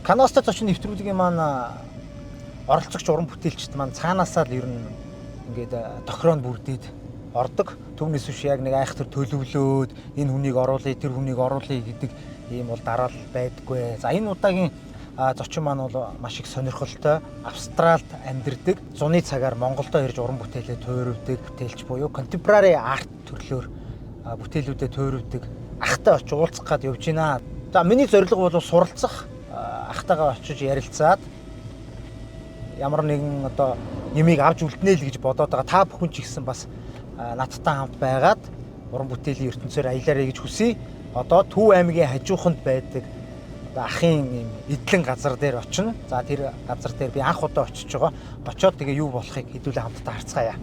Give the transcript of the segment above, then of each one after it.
Канвастай зочин нэвтрүүлгийн маань оролцогч уран бүтээлчд маань цаанаасаа л ер нь ингээд тохироонд бүрдээд ордог. Түүнээс биш яг нэг айхтар төлөвлөөд энэ хүнийг оруулъя, тэр хүнийг оруулъя гэдэг ийм бол дараалал байдаггүй. За, энэ удаагийн зочин маань бол маш их сонирхолтой. Австралид амьдардаг. Зуны цагаар Монголдо ирж уран бүтээлээ туйрвдаг бүтээлч буюу contemporary art төрлөөр бүтээлүүдэд туйрвдаг ахтай очиж уулзах гад явж байна. За, миний зорилго бол суралцах, ахтайгаа очиж ярилцаад ямар нэгэн одоо юмыг авч үлднэ л гэж бодоод байгаа. Та бүхэн ч ихсэн бас надтай хамт байгаад уран бүтээлийн ертөнцөөр аялаарэ гэж хүсье. Одоо Төв аймгийн хажууханд байдаг одоо ахын юм эдлэн газар дээр очино. За, тэр газар дээр би анх удаа очиж байгаа. Очоод тэгээ юу болохыг хэдүүлээ хамтдаа харцгаая.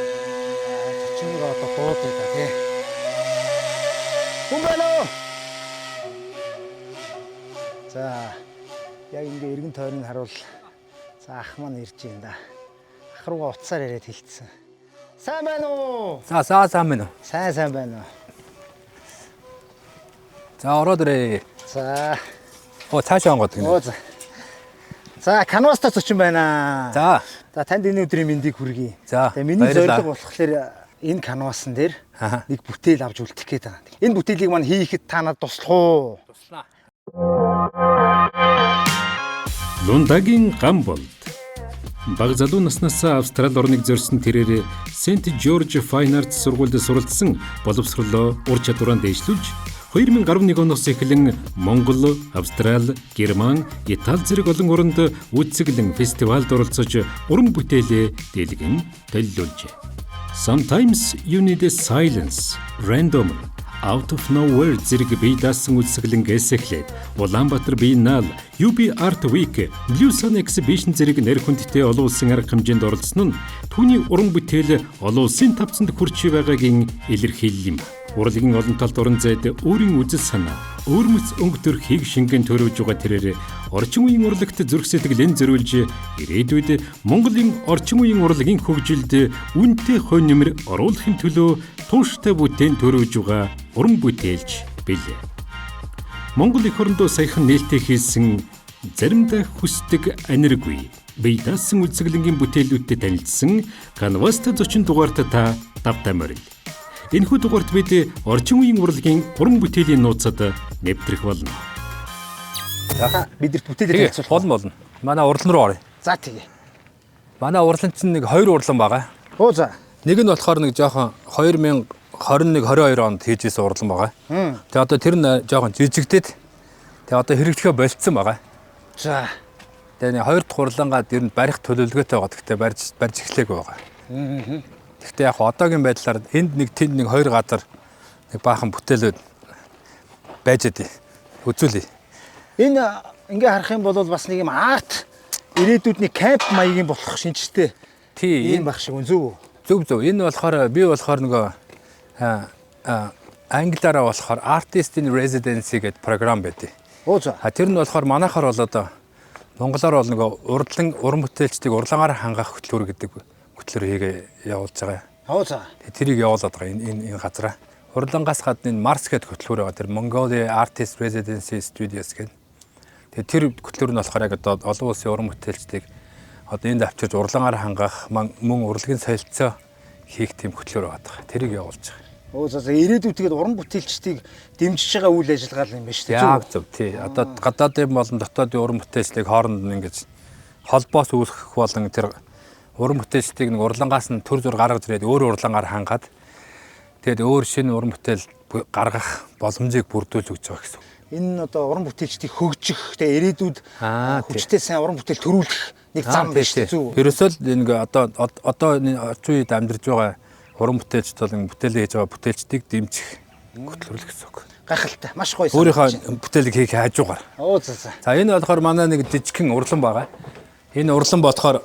Зочныг одоо дуудъя да, тий. Хүн байна уу? За, яг ингээ эргэн тойрон харуул. За, ах маань ирж байна да. Ах руугаа утсаар яриад хэлсэн. Сайн байна уу? За, сайн сайн байна уу? Сайн сайн байна уу? За, ороод ирээ. За. Оо, цаашаа онгод гинэ. Оо, за. За, канвастай зочин байна. За. За, танд энэ өдрийн мэндийг хүргэе. За, Тэгээ миний баярлалаа. зорилго болохоор энэ канвасан дээр Аха. нэг бүтээл авч үлдэх гээд байгаа. Энэ бүтээлийг маань хийхэд та надад туслах уу? Туслаа. Лундагийн гам болд. Баг залуу наснаас Австрали орныг зорьсон тэрээр Сент Жорж Fine Arts сургуульд суралцсан боловсролоо ур чадвараа дэвшлүүлж 2011 оноос эхлэн Монгол, Австрали, Герман, Итали зэрэг олон оронд үзэсгэлэн фестивальд оролцож уран бүтээлээ дэлгэн төллүүлжээ. Sometimes you need a silence, random, out of nowhere зэрэг бие даасан үзэсгэлэнгээс эхлээд Улаанбаатар Биеннал, UB Art Week, Blue Sun Exhibition зэрэг нэр хүндтэй олон улсын арга хэмжээнд оролцсон нь түүний уран бүтээл олон улсын тавцанд хүрч байгаагийн илэрхийлэл юм. Урлагийн олон талд орон зайд өөрийн үзэл санаа, өөрмөц өнгө төрхийг шингэн төрөвж байгаа тэрээр орчин үеийн урлагт зүрх сэтгэлэн зөрүүлж ирээдүйд Монголын орчин үеийн урлагийн хөгжилд үнэтэй хувь нэмэр оруулахын төлөө тууштай бүтээн төрөвж байгаа уран бүтээлч билээ. Монгол эх орондоо саяхан нээлттэй хийсэн заримдаа хүсдэг аниргүй бие даасан үзэсгэлэнгийн бүтээлүүдтэй танилцсан канвастай зочин дугаарт та давтаа морил. Энэхүү дугаарт бид орчин үеийн урлагийн уран бүтээлийн нууцад нэвтрэх болно. За, бидэрт бүтээлээ Тэгээ танилцуулах. болно болно. Манай урлан руу оръё. За, тэгээ. Манай урлан чинь нэг хоёр урлан байгаа. Оо, за. Нэг нь болохоор нэг жоохон 2021 22 онд хийж исэн урлан байгаа. Тэгээ одоо тэр нь жоохон жижигдээд тэгээ одоо хэрэглэхээ болцсон байгаа. За. Тэгээ нэг хоёр дахь урлангаа ер нь барих төлөвлөгөөтэй байгаа. Гэхдээ барьж барьж эхлэегүй байгаа. Гэхдээ яг одоогийн байдлаар энд нэг, тэнд нэг хоёр газар нэг баахан бүтээлүүд байж өгье. Үзүүлье. Энэ ингээ харах юм бол бас нэг юм art ирээдүйд нэг camp маягийн болох шинжтэй Тий, ийм байх шиг үн зөв үү? Зөв зөв. Энэ болохоор би болохоор нөгөө англиараа болохоор Artist in Residency гэдэг програм байдаг. Оо, за. А тэр нь болохоор манайхаар бол одоо монголоор бол нөгөө урдлан уран бүтээлчдийг урлагаар хангах хөтөлбөр гэдэг хөтөлбөр хийгээ явуулж байгаа. Оо, за. Тэгээ тэрийг явуулаад байгаа энэ газараа. Урлангаас гадна энэ Mars гэдэг хөтөлбөр байгаа. Тэр Mongolia Artist Residency Studios гэдэг. Тэгээ тэр хөтөлбөр нь болохоор яг одоо олон улсын уран бүтээлчдийг одоо энд авчирч урлагаар хангах мөн урлагийн солилцоо хийх тийм хөтөлбөр байгаа. Тэрийг явуулж байгаа. Оо, за за, ирээдүйд тэгээд уран бүтээлчдийг дэмжиж байгаа үйл ажиллагаа л юм байна шүү дээ. Яг зөв, тий. Одоо гадаадын болон дотоодын уран бүтээлчдийг хооронд нь ингэж холбоос үүсгэх болон тэр уран бүтээлчдийг нэг урлангаас нь төр зур гаргаж ирээд өөр урлангаар хангаад тэгээд өөр шинэ уран бүтээл гаргах боломжийг бүрдүүлж өгч байгаа гэсэн үг. Энэ нь одоо уран бүтээлчдийг хөгжих, тэгээ ирээдүйд тий. хүчтэй сайн уран бүтээл төрүүлэх нэг зам байна шүү дээ. Зөв үү? Ерөөсөө л энэ одоо энэ орчин үед амьдарч байгаа уран бүтээлчд бол энэ бүтээлээ хийж байгаа бүтээлчдийг дэмжих хөтөлбөр л гэсэн үг. Гайхалтай. Маш гоё. Өөрийнхөө санагдаж байна. бүтээлийг хийх хажуугаар. Оо, за за. За, энэ болохоор манай нэг жижигхэн урлан байгаа. Энэ урлан болохоор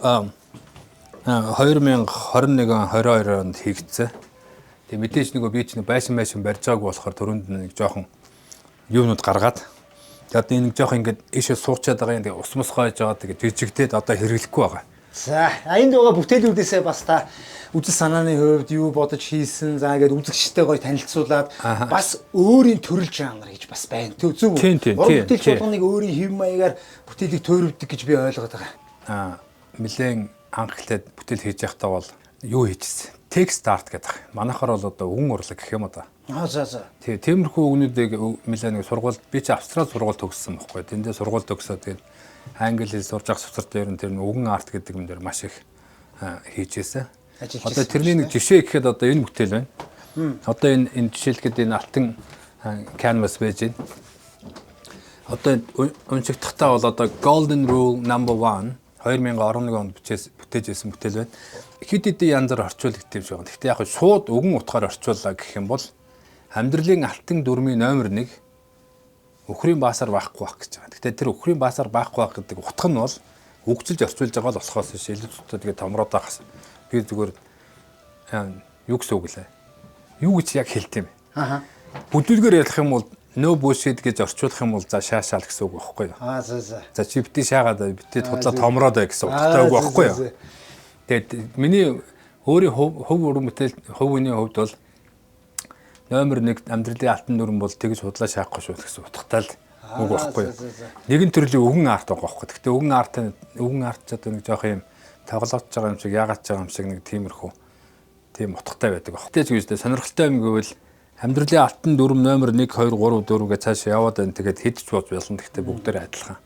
2021 22 онд хийгдсэн. Тэгээ мэдээж нөгөө би ч нэг байшин байшин барьж байгаагүй болохоор түрүүнд нэг жоохон юунууд гаргаад тэгээд энэ нэг жоохон ингээд ийшээ суучаад байгаа юм. Тэгээ ус мус хойж байгаа, тэгээд жижигдээд одоо хэрэглэхгүй байгаа. За, энд байгаа бүтээлүүдээсээ бас та үзэл санааны хувьд юу бодож хийсэн, за ингээд үзэгчтэй гоё танилцуулаад бас өөрийн төрөл жанр гэж бас байна. Зөв үү? Тийм. Уран бүтээлч болгоныг өөрийн хэв маягаар бүтээлийг төөрөвдөг гэж би ойлгоод байгаа. Нилээн анх эхлээд бүтээл хийж байхдаа бол юу хийжсэн? Text art гэдэг. Манайхаар бол одоо үгэн урлаг гэх юм уу да. За. Тэгээ тиймэрхүү үгнүүдийг нилээн нэг сургууль, би чи Австрал сургууль төгссөн байхгүй. Тэндээ сургууль төгсөөд, тэгээд англи хэл сурж явах сувсар дээр нь тэр үгэн art гэдэг юм дээр маш их хийж байсан. Ажиллаж Одоо байсан. тэрний нэг жишээ гэхэд одоо энэ бүтээл байна. Одоо энэ жишээлхэд энэ алтан canvas байж байна. Одоо уншигдахдаа бол одоо Golden Rule number 1, 2011 онд бүтээж байсан бүтээл байна. Хэд хэдэн янзаар орчуулагдсан юм шиг байна. Гэхдээ яг шууд үгэн утгаар орчууллаа гэх юм бол амьдралын алтан дүрмийн номер 1 үхрийн баасаар байхгүй байх гэж байгаа. Гэхдээ тэр үхрийн баасаар байхгүй байх гэдэг утга нь бол үгчилж орчуулж байгаа л болохоос биш илүү зүйтэй тэгээд томроод байхас би зүгээр юу гэсэн үг лээ? Юу гэж яг хэлт юм бэ? Бүдүүлгээр ярих юм бол no bullshit гэж орчуулах юм бол за шаашаал гэсэн үг байхгүй юу? За. За, чи битгий шаагаад бай, битгий худлаа томроод бай гэсэн утгатай үг байхгүй юу? Тэгээд миний өөрийн хувь уран бүтээл, хувь хүний хувьд бол номер 1 амьдралын алтан дүрэм бол тэгж худлаа шаахгүй шүү гэсэн утгатай л үг байхгүй юу? За. Нэгэн төрлийн үгэн art байгаа байхгүй. Гэхдээ үгэн art ч одоо нэг жоох юм тоглоодж байгаа юм шиг, яагаад ч байгаа юм шиг нэг тиймэрхүү тийм утгатай байдаг баг. Тэгэж гэж дээ, сонирхолтой юм гэвэл амьдралын алтан дүрэм номер 1 2 3 4 гэж цааш яваад байна. Тэгээд хэд ч бод болно. Гэхдээ бүгдээр адилхан.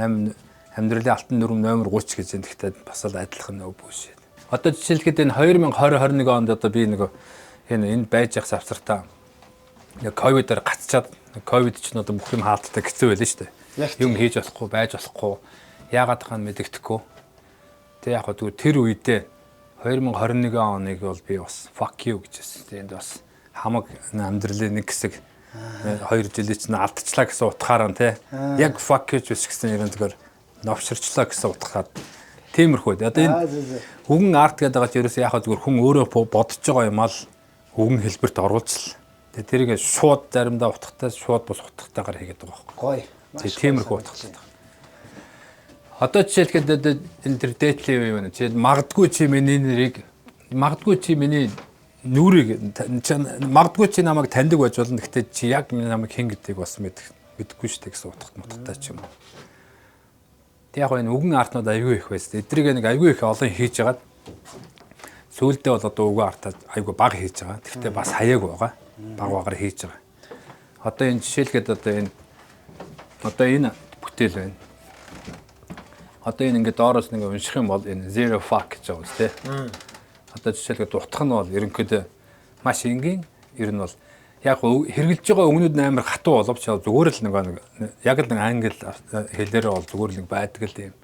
8, амьдралын алтан дүрэм номер 30 гэж байна. Гэхдээ бас л адилхан нөө bullshit. Одоо жишээлхэд энэ 2020 21 онд одоо би нэг энэ байж явах савсартаа яг ковидоор гацчаад, ковид ч одоо бүх юм хаалттай хэцүү байлаа шүү дээ. Юм хийж болохгүй, байж болохгүй, яагаад байгаа нь мэдэгдэхгүй. Тэг яг хөө тэр үедээ 2021 оныг бол би бас fuck you гэж хэлсэн. Тэг энд бас хамаг амьдралын нэг хэсэг 2 жилийн чинь алдчихлаа гэсэн утгаараа тий. Яг fuck you биш гэсэн, ер нь зүгээр новширчлаа гэсэн утгаар тиймэрхүү. Одоо энэ үгэн art гэдэг байгаа чинь ерөөсөө яг зүгээр хүн өөрөө бодож байгаа юм ал үгэн хэлбэрт оруулж л. Тэгээ тэрийг шууд заримдаа утгатай, шууд бус утгатайгаар хийгээд байгаа байхгүй. Гоё. Тэгээ тиймэрхүү утгатай. Одоо жишээлхэд одоо энэ тэр дээдлийн юм байна. Жишээл магадгүй чи миний нэрийг, магадгүй чи миний нүрийг, магадгүй чи намайг таньдаг байж болно. Гэхдээ чи яг намайг хэн гэдгийг бас мэдэхгүй шүү дээ гэсэн утгат мутгатай ч юм уу. Тэг яг энэ үгэн art нууд аягүй их байсан. Эдрийг нэг аягүй их олон хийж хагаад сүүлдээ бол одоо үгэн art аа аягүй бага хийж байгаа. Гэхдээ бас хаяагүй байгаа. Баг багаар хийж байгаа. Одоо энэ жишээлхэд одоо энэ бүтээл байна. Одоо энэ ингээд доороос нэг унших юм бол энэ zero fuck гэж байгаа үст тээ. Одоо жишээлбэл утга нь бол ерөнхийдөө маш энгийн. Ер нь бол яг хэрэглэж байгаа үгнүүд нь амар хатуу боловч зүгээр л нэг яг л нэг англи хэлээрээ бол зүгээр л нэг байдаг л юм.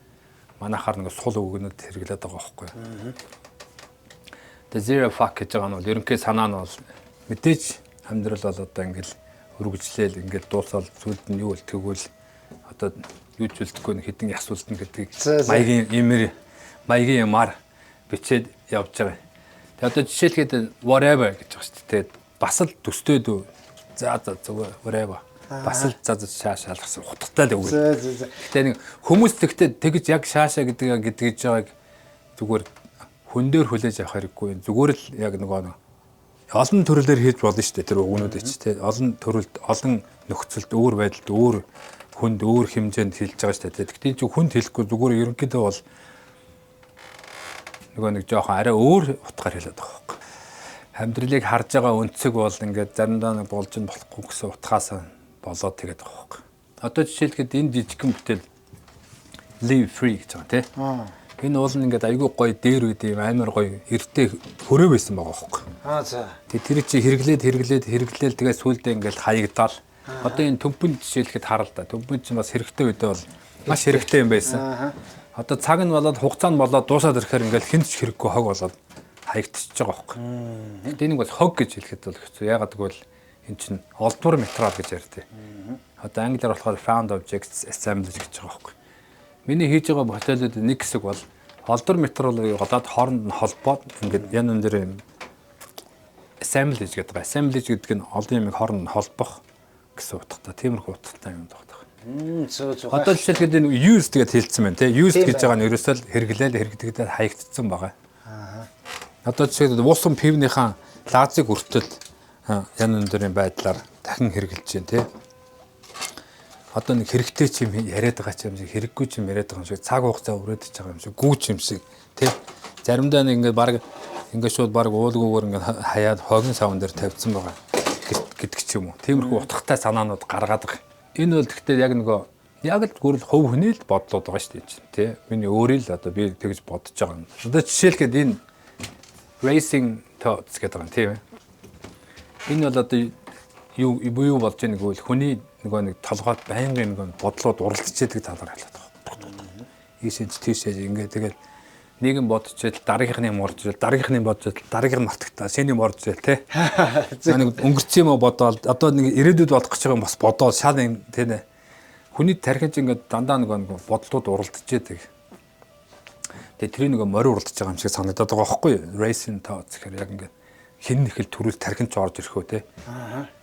Манайхаар нэг сул үгнүүд хэрэглээд байгаа байхгүй юу. The zero fuck гэж байгаа нь бол ерөнхий санаа нь бол мэдээж амьдрал бол одоо ингээл үргэлжлээл, ингээл дуусаад зүйлд нь юу л тэгвэл одоо юу ч үлдэхгүй, нэг хэдэн яс үлдэнэ гэдгийг маягийн имэр маягийн юмар бичээд явж байгаа. Тэгээ одоо жишээлхэд whatever гэж байгаа шүү дээ. Бас л төстэй дүү. За зүгээр whatever. Бас л за шаашаал гэсэн утгатай л үг. За. Гэтэ нэг хүмүүс тэгтээ тэгж яг шаашаа гэдэг гэж байгааг зүгээр хүн дээр хүлээж авах хэрэггүй. Зүгээр л яг нөгөө нэг олон төрлөөр хийж болно шүү дээ тэр үгнүүдийг чи тий. Олон төрөлд, олон нөхцөлд, өөр байдалд, өөр хүнд, өөр хэмжээнд хэлж байгаа шүү дээ. Тэгтээ чи хүнд хэлэхгүй, зүгээр ерөнхийдөө бол нөгөө нэг жоохон арай өөр утгаар хэлээд байгаа байхгүй. Амьдралыг харж байгаа өнцөг бол ингээд заримдаа нэг болж нь болохгүй гэсэн утгаас болоод тэгээд байгаа байхгүй. Одоо жишээлхэд энэ жижигхэн бүтээл live free гэж байгаа тий. Энэ уул нь ингээд айгүй гоё дээр үед юм амар гоё эртээ хөрөө байсан байгаа байхгүй. За. Тэгээ тэр чи хэрэглээд хэрэглээд хэрэглээл тэгээ сүүлдээ ингээд хаягдаал. Одоо энэ төмпөнд жишээлхэд харал да. Төмпөнд чинь бас хэрэгтэй үедээ бол маш хэрэгтэй юм байсан. Одоо цаг нь болоод, хугацаа нь болоод дуусаад ирэхээр ингээд хэн ч хэрэггүй хог болоод хаягдчихж байгаа байхгүй. Тэгээд энийг бас хог гэж хэлэхэд бол хэцүү. Яагаад гэвэл энэ чинь олдвор материал гэж ярьдаг. Одоо англиар болохоор found objects assemblage гэж байгаа байхгүй. Миний хийж байгаа бүтээлүүд нэг хэсэг бол олдвор материалыг голоод хооронд нь холбоод ингээд янз янз бүр юм assemblage гэдэг байгаа. Assemblage гэдэг нь олон юмыг хооронд нь холбох гэсэн утгатай. Тиймэрхүү утгатай юм байна. Зөө зөө. Одоо жишээлбэл энэ used гэдээ хэлсэн байна те. Used Тийм гэж байгаа нь ерөөсөө л хэрэглээл хэрэгдэгдэл хаягдсан байгаа. Одоо жишээлбэл уусан пивнийхаа лаазыг хүртэл янз бүрийн байдлаар дахин хэрэглэж байна те. Одоо нэг хэрэгтэй ч юм яриад байгаа ч юм шиг, хэрэггүй ч юм яриад байгаа юм шиг, цаг хугацаа өрөөдөж байгаа юм шиг, гүү ч юм шиг те. Заримдаа нэг ингээд баг ингээд шууд баг уулгүйгээр ингээд хаяад хогийн савн дээр тавьсан байгаа гэдэг ч юм уу. Тиймэрхүү утгатай санаанууд гаргаад байгаа. Энэ бол гэхдээ яг нөгөө яг л зүгээр л хувь хүний л бодлууд байгаа шүү дээ чинь тий. Миний өөрийн л одоо би тэгж бодож байгаа юм. Одоо жишээлхэд энэ racing thoughts гэдэг байгаа юм тийм ээ. Энэ бол одоо юу юу болж ийн гэвэл хүний нөгөө нэг толгойд байнгын нөгөө бодлууд уралдаж идэг талаар хэлээд байгаа. Ийшээ тийшээ ингээд тэгэл нийгэм бодож ил дараагийнхны юм орж ирэл дараагийнхны бодож ил дараагийнх нь мартагтаа шинэ юм орж ирэл тий. Нэг өнгөрцөн юм бодоол одоо нэг ирээдүйд бодох гэж байгаа юм бас бодоол шал юм тий нэ. Хүний тархинч ингээд дандаа нөгөө нэг бодлууд уралдаж идэг. Тэгээ тэрийг нөгөө морь уралдаж байгаа юм шиг санагдаад байгаа байхгүй юу? Racing thoughts гэхээр яг ингээд хин нэхэл төрүүл тархинч орж ирэх үү те.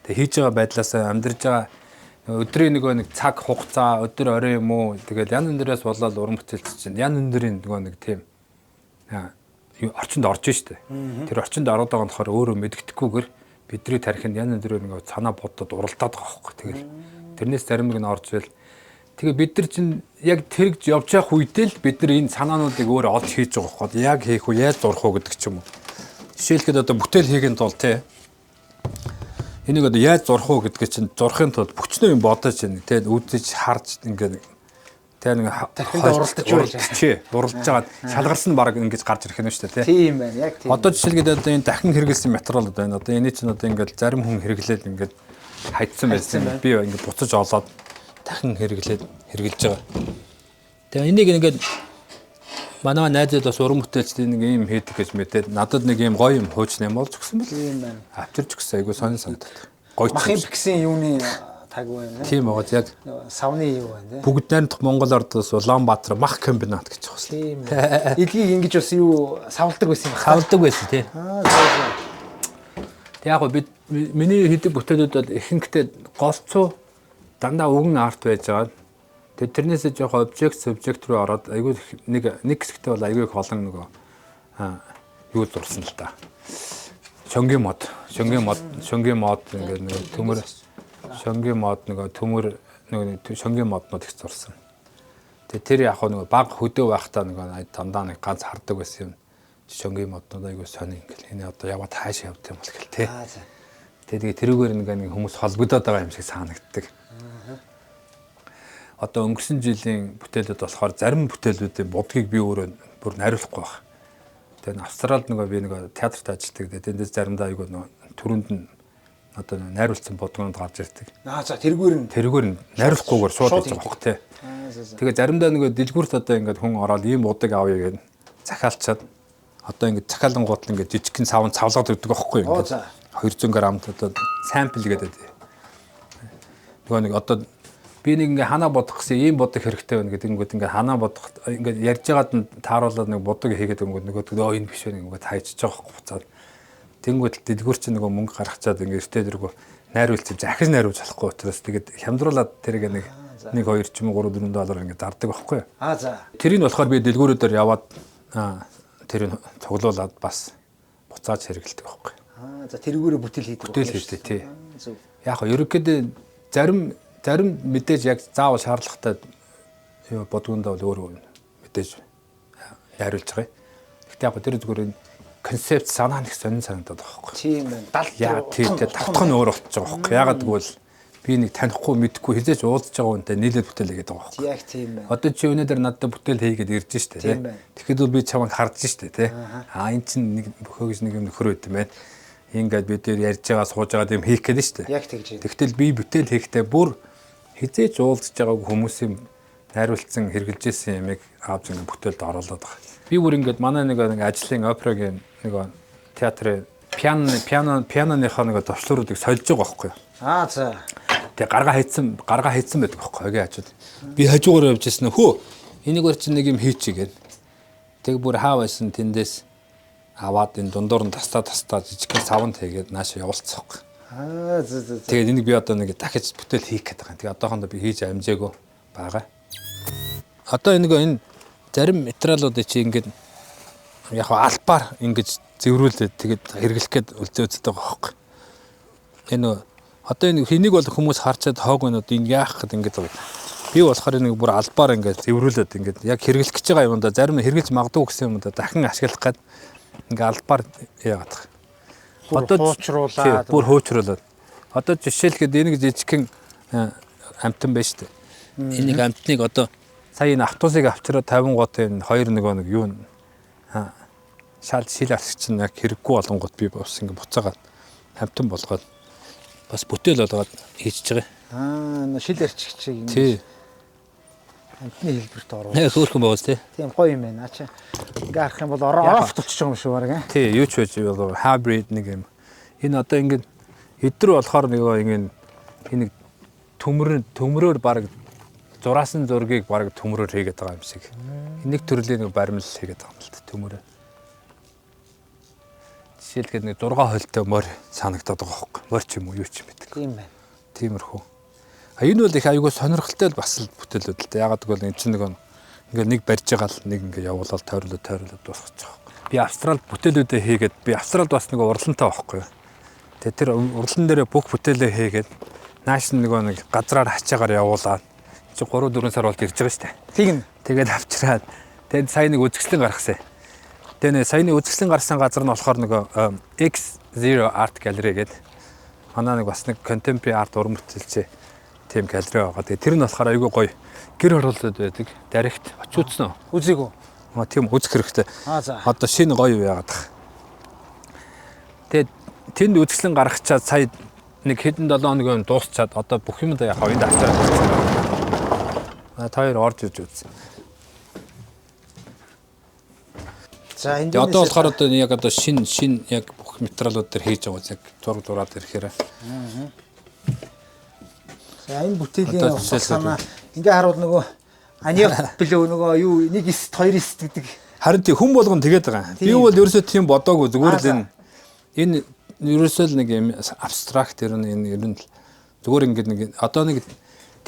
Тэгээ хийж байгаа байдлаас амьдарч байгаа өдрийн нөгөө нэг цаг хугацаа өдөр орой юм уу тэгэл ян өндрөөс болоод уран бүтээлч чинь ян өндрийн нөгөө нэг тийм орчинд орж штэ. Тэр орчинд ороод байгаа нь болохоор өөрөө мэддэхгүйгээр бидний тархинд ян өндрөө нөгөө санаа боддод уралдаад байгаа байхгүй. Тэгэл тэрнээс зарим нэг нь орж ирэл тэгээ бид нар чинь яг тэрж явж явах үедээ л бид нар энэ санаануудыг өөрөө олж хийж байгаа байхгүй. Яг хийх үү, яаж зурх уу гэдэг ч юм уу. Жишээлхэд одоо бүтээл хийхин тулд те энийг одоо яаж зурх уу гэдгийг чинь зурхын тулд бүчнөө юм бодож байна те үзэж харж ингээд те нэг Тархиндаа уралдаж байж. Чи уралдаж байгаа шалгарсан баг ингэж гарч ирэх юм шүү дээ те. Тийм байна. Яг тийм. Одоо жишээлбэл одоо энэ дахин хэрэгэлсэн материал одоо энэ одоо энэ чинь одоо ингээд зарим хүн хэрэглээд ингээд хайдсан байсан. Би ингээд буцаж олоод дахин хэрэглээд хэрэглэж байгаа. Тэгээ энийг ингээд манай найзууд бас уран бүтээлчдийн нэг юм хийдэг гэж мэдээд надад нэг юм гоё юм хуучны юм болж өгсөн бэл. Тийм байна. Авчирч өгсөн айгуу сонин санагдаад. Гоё. Махын биксийн юуны таг байна. Тийм байгаа яг Савны юу байна те. бүгд найрамдах Монгол ордоос Улаанбаатар мах комбинат гэж байгаа. Тийм байна. Илгийг ингэж бас юу савладаг байсан юм байна. Хавдаг байсан тий. Аа зөө зөө. Тэг яг гоо бид миний хийдэг бүтээлүүд бол ихэнхдээ голцоо дандаа өвгөн арт байж байгаа. Тэгээ тэрнээсээ жоох обжект субжект руу ороод айгүй нэг нэг хэсэгтээ бол айгүй их олон нөгөө юу зурсан л та. Шонгийн мод, шонгийн мод, шонгийн мод ингээд нөгөө төмөр шонгийн мод нөгөө төмөр нөгөө шонгийн моднууд их зурсан. Тэгээ тэр яг нөгөө баг хөдөө байхдаа нөгөө дандаа нэг ганц хардаг байсан юм. Шонгийн моднууд айгүй сони ингээл энэ одоо яваад хаашаа явд юм бол гэл те. Аа зөө. Тэгээ тэрүүгээр нэг хүмүүс холбогдоод байгаа юм шиг санагддаг. Одоо өнгөрсөн жилийн бүтээлүүд болохоор зарим бүтээлүүдийн будгийг би өөрөө бүр найруулахгүй байх. Тэгээ Австралид нөгөө би нөгөө театрт ажилладаг. Тэгээ тэндээс заримдаа айгүй нөгөө түрүүнд нь одоо найруулсан будгууд гарч ирдэг. Аа за тэрүүгээр нь Тэрүүгээр нь найруулахгүйгээр шууд хийж байгаа хөх те. Аа зөө зөө. Тэгээ заримдаа нөгөө дэлгүүрт одоо ингээд хүн ороод ийм будаг авъя гэд захиалчаад одоо ингээд захиалангууд л ингээд жижигхэн савн цавлаад өгдөг аахгүй Оо ингээд за. 200 г одоо sample гэдэг. Нөгөө нэг одоо би нэг ингээ ханаа бодох гэсэн ийм будаг хэрэгтэй байна гэдэг ингээд ингээ ханаа бодох ингээд ярьж байгаад нь тааруулаад нэг будаг хийгээд өнгөд нөгөө өө энэ биш вэ ингээд хайчиж байгаа байхгүй буцаад. Тэнгүүд л дэлгүүр чинь нөгөө мөнгө гаргачаад ингээ эртээ дэргүү найруулж захиж найруулж болохгүй учраас тэгээд хямдруулаад тэрийг нэг 1 2 ч юм уу 3 4 доллар ингээ зардаг байхгүй. Аа за. Тэрийг нь болохоор би дэлгүүрүүдээр яваад тэрийг цуглуулад бас буцааж хэрэгэлдэг байхгүй. Аа за тэрүүгээрээ бүтээл хийдэг. Бүтээл хийдэг тий. Зөв. Яг нь ерөнхийдөө зарим зарим мэдээж яг заавал шаардлагатай юу бодгондоо бол өөрөө мэдээж найруулж байгаа. Гэхдээ яг тэр зүгээр энэ концепт санаа нэг сонин санагдаад байгаа байхгүй. Тийм байна. Далд Яа тий тавтах нь өөр болчихж байгаа байхгүй. Ягаад гэвэл би нэг танихгүй мэдхгүй хизээч уулзж байгаа хүнтэй нийлээд бүтээл хийгээд байгаа байхгүй. Яг тийм байна. Одоо чи өнөөдөр надад бүтээл хийгээд ирж штэ тий. Тийм байна. Тэгэхэд бол би чамайг харж штэ тий. Аа эн чинь нэг бөхөө гэж нэг юм нөхөр байт юм байна. Ингээд бид тэр ярьж байгаа сууж байгаа юм хийх гээд штэ. Яг тэгж байна. Тэгтэл би бүтээл хийхдээ бүр хизээч уулзж байгааг хүмүүсийн найруулсан хэрэгжилжсэн юмыг авч ингээд бүтээлд оруулаад байгаа. Би бүр ингээд манай нэг нэг ажлын операгийн нэг театрын пиано пиано пианоныхоо нэг товчлууруудыг сольж байгаа байхгүй юу? Аа за. Тэгээ гаргаа хийцэн байдаг байхгүй хогийн хажууд. Би хажуугаар явж ирсэн хөө энийг өөр чинь нэг юм хийчихье гээд. Тэг бүр хаа байсан тэндээс аваад энэ дундуур нь тастаа тастаа жижигхэн савнд хийгээд нааш явуулцсахгүй. Аа, зэ зэ. Тэгээд энийг би одоо нэг дахиж бүтээл хийх гээд байгаа. Тэгээд одоохондоо би хийж амжаагүй байгаа. Одоо энэ нөгөө энэ зарим материалуудыг чи ингээд яг албаар ингэж зэврүүлээд тэгээд хэрэглэх гээд үлзээ үздэг байгаа хөөхгүй. Энэ нөгөө одоо энэ хэнийг бол хүмүүс харчаад хоог байна одоо энэ яах гээд ингэж байгаа. Би болохоор нэг бүр албаар ингээд зэврүүлээд ингээд яг хэрэглэх гэж байгаа юмдаа зарим нь хэрэглэж магадгүй гэсэн юмдаа дахин ашиглах гээд ингээд албаар яагаад байгаа. Одоо хуучруулаад бүр хуучруулаад. Одоо жишээлхэд энэ нэг жижигхэн амтан байна шүү дээ. Энийг амтныг одоо сая энэ автобусыг авчираад 50 гот энэ хоёр нөгөө нэг юу шал шил авчих чинь яг хэрэггүй болонгот би бас ингээ буцаагаад амтан болгоод бас бүтээл болгоод хийчихэж байгаа. Аа, шил арчигчийг ингээ. Тий. Амтны хэлбэрт оруулах. Нэ хөөрхөн байгаас тий. Тийм гоё юм байна. Ачаа. Ингээ харах юм бол орооф тулчих юм шиг баг. Тий, юу ч байж болов хайбрид нэг юм. Энэ одоо ингээ эдгэр болохоор нөгөө ингээ энэ төмрөөр баг зураасан зургийг баг төмрөөр хийгээд байгаа юм шиг. Нэг төрлийн нэг баримлал хийгээд байгаа юм л та төмөрөө. Жишээлбэл нэг 6 холтой морь санагдаад байгаа хөөхгүй. Морь ч юм уу юу ч юм гэдэг. Тийм байна. Тиймэрхүү. А энэ бол их айгүй сонирхолтой бас л бүтээлүүд л дээ. Ягаад гэвэл энэ чинь нэг ингээ нэг барьж байгаа л нэг ингээ явуулаад тойрлоо тойрлоо дуусгах байгаа. Би Австралид бүтээлүүдээ хийгээд би Австралид бас нэг урлантай байхгүй юу. Тэгээ тэр урлан дээрээ бүх бүтээлээ хийгээд нааш нөгөө нэг газраар хачаагаар явуулаад чи 3 4 сар болд ирж байгаа шүү дээ. Тэгнь. Тэгээд авчираад тэгээд сая нэг үзэсгэлэн гаргасан. Тэгээ нэ саяны үзэсгэлэн гарсан газар нь болохоор нөгөө X0 Art Gallery гэдэг манай нэг бас нэг contemporary art уран бүтээлч тийм галерей байгаа. Тэгээ тэр нь болохоор айгүй гоё гэр хорооллууд байдаг. Даригт очиж үзсэн үү? Үзээгүй. Аа тийм үзэх хэрэгтэй. Аа за. Одоо шинэ гоё юу яагаад тах. Тэгээд тэнд үзэсгэлэн гаргачаад сая нэг хэдэн 7 хоног юм дуусчаад одоо бүх юм да яхаа энд авчираад ирсэн. Аа та хоёр орж иж үзсэн. За энэ одоо болохоор одоо яг одоо шин шин яг бүх материалууд дээр хийж байгаа яг зураг зураад ирэхээр. За энэ бүтээлийн утга санаа ингээ харуул нөгөө аниах билүү нөгөө юу нэг эст хоёр эст гэдэг. Харин тий хүн болгон тэгээд байгаа. Би бол ерөөсөө тийм бодоогүй зүгээр л энэ энэ ерөөсөө л нэг юм абстракт ер нь энэ ер нь зүгээр ингээд нэг одоо нэг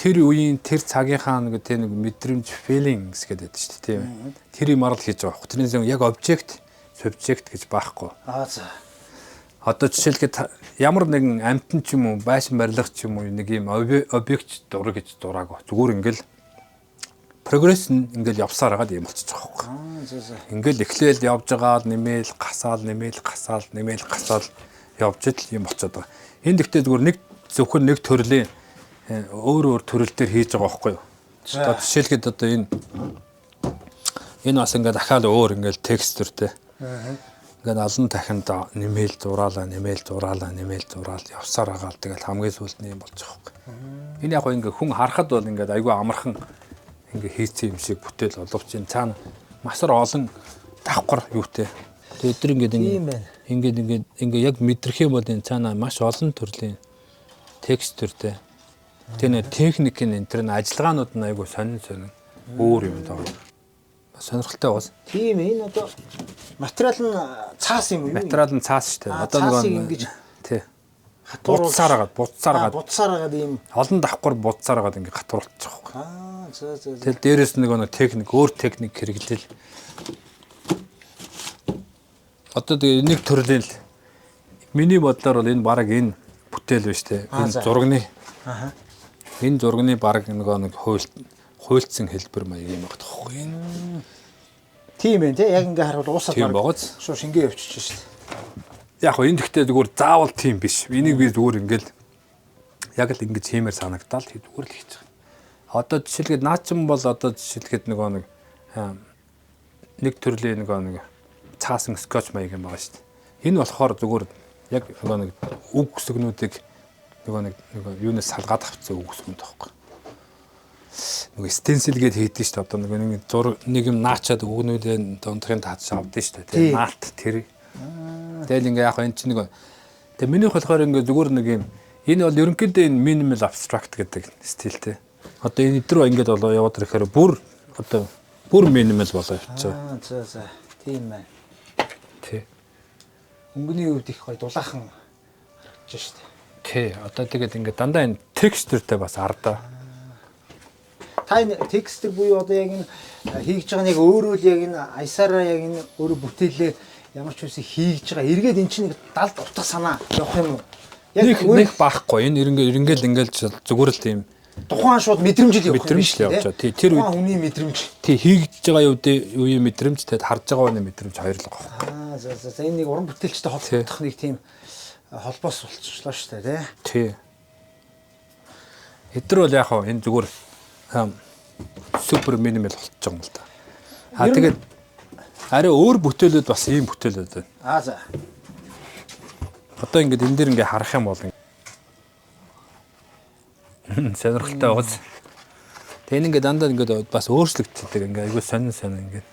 тэр үеийн тэр цагийнхаа нэг тийм нэг мэдрэмж feelings гэдэг шүү дээ тийм. Тэр юмар л хийж байгаа байхгүй. Тэрнээс яг object, subject гэж байхгүй. Аа за. Одоо жишээлбэл ямар нэгэн амьтан ч юм уу, байшин барилга ч юм уу нэг юм объект дураг гэж дураагүй. Зүгээр ингээл прогресс нь ингээл явсаар хагаад юм болчихж байгаа байхгүй. Аа за за. Ингээл эхлээл явж байгаа нэмээл гасаал нэмээл гасаал нэмээл гасаал явж ил юм болчиход байгаа. Энд гэхдээ зүгээр нэг зөвхөн нэг төрлийн өөр өөр төрөл дээр хийж байгаа байхгүй юу? Одоо жишээлхэд одоо энэ энэ бас ингээд дахиад өөр ингээд текстуртэй. Ингээд олон дахинд нэмээл зураалаа, нэмээл зураалаа, нэмээл зураал явсаар агаал тэгэл хамгийн сүүлд нь юм болж байгаа байхгүй. Энэ яг ингээд хүн харахад бол ингээд айгүй амархан ингээд хийцэн юм шиг бүтээл боловч энэ цаана масар олон давхар юутай. Тэгээд өдөр ингээд ингээд ингээд ингээд яг мэдрэх юм бол энэ цаана маш олон төрлийн текстуртэй. Тэгээ нэ техник нь энэ тэр ажиллагаанууд нь айгүй сонин сонин өөр юм даа. Сонирхолтой бас. Тийм энэ одоо материал нь цаас юм уу? Материал нь цаас шүү дээ. Одоо нөгөө ингэж тий. Будсаар агаад, будсаар агаад. Будсаар агаад ийм олон давхар будсаар агаад ингэ гатруулчих واخхой. Аа за за. Тэгэл дээрэс нэг нэг техник, өөр техник хэрэглээл. Одоо тэгээ нэг төрлийн л миний бодлоор бол энэ бараг энэ бүтээл биш те. Энэ зурагны. Аа. Энэ зурагны бараг нөгөө нэг хуйлцсан хэлбэр маяг юм байна тоххой. Тийм ээ тий. Яг ингээ харуул уусаад бараг шууд шингээ явчихж шээ. Яг хөө энэ гэхдээ зүгээр заавал тийм биш. Энийг би зүгээр ингээл яг л ингэж хиймээр санагдаал зүгээр л хийж байгаа. Одоо жишээлгээд наачин бол одоо жишээлгээд нөгөө нэг нэг төрлийн нөгөө нэг цаасан скотч маяг юм байгаа шүү дээ. Энэ болохоор зүгээр яг нөгөө нэг үг үсгнүүдийг нөгөө нэг нөгөө юунаас салгаад авчихсан үг үсгүүд байхгүй. Нөгөө стенсил гээд хийдэж шүү дээ. Одоо нөгөө нэг зур нэг юм наачаад үгнүүдээ дундхын тааж авдсан шүү дээ. Тийм наалт тэр. Тэгэл ингээ яг энэ чинь нөгөө тэгээ минийх болохоор ингээ зүгээр нэг юм энэ бол ерөнхийдөө энэ minimal abstract гэдэг стилтэй. Одоо энэ өдрөө ингээд болоо яваад ирэхээр бүр одоо бүр minimal болоо явчихаа. Аа за за. Тийм байна. Тий. Өнгөний хувьд их гоё дулаахан харагдаж шүү дээ. Тий. Одоо тэгээд ингээд дандаа энэ texture тэй бас ардаа. Та энэ texture буюу одоо яг энэ хийж байгаа нэг өөрөө л яг энэ аясаараа яг энэ өөрөө бүтээлээ ямар ч үсэн хийж байгаа. Эргээд эн чинь нэг далд утга санаа явах юм уу? Яг Нэг нэг баахгүй. Энэ эренгээл ингээл зүгээр л тийм тухайн шууд мэдрэмжил явах юм мэдрэмж л явж байгаа. Тий, тэр үед тухайн хүний мэдрэмж. Тий, хийгдэж байгаа үеийн мэдрэмж, тэгээд харж байгаа хүний мэдрэмж хоёр л байгаа. Аа, за за за, энэ нэг уран бүтээлчтэй холбогдох нэг тийм холбоос болчихлоо шүү дээ, тий. Тий. Эдгээр бол яг хаа энэ зүгээр супер minimal болчихж байгаа юм л да. А тэгээд арай өөр бүтээлүүд бас ийм бүтээлүүд байна. Аа, за. Одоо ингээд энэ дээр ингээд харах юм бол сонирхолтой байгаас. Тэгээ энэ ингээд дандаа ингээд бас өөрчлөгддөг, ингээд айгүй сонин сонин ингээд.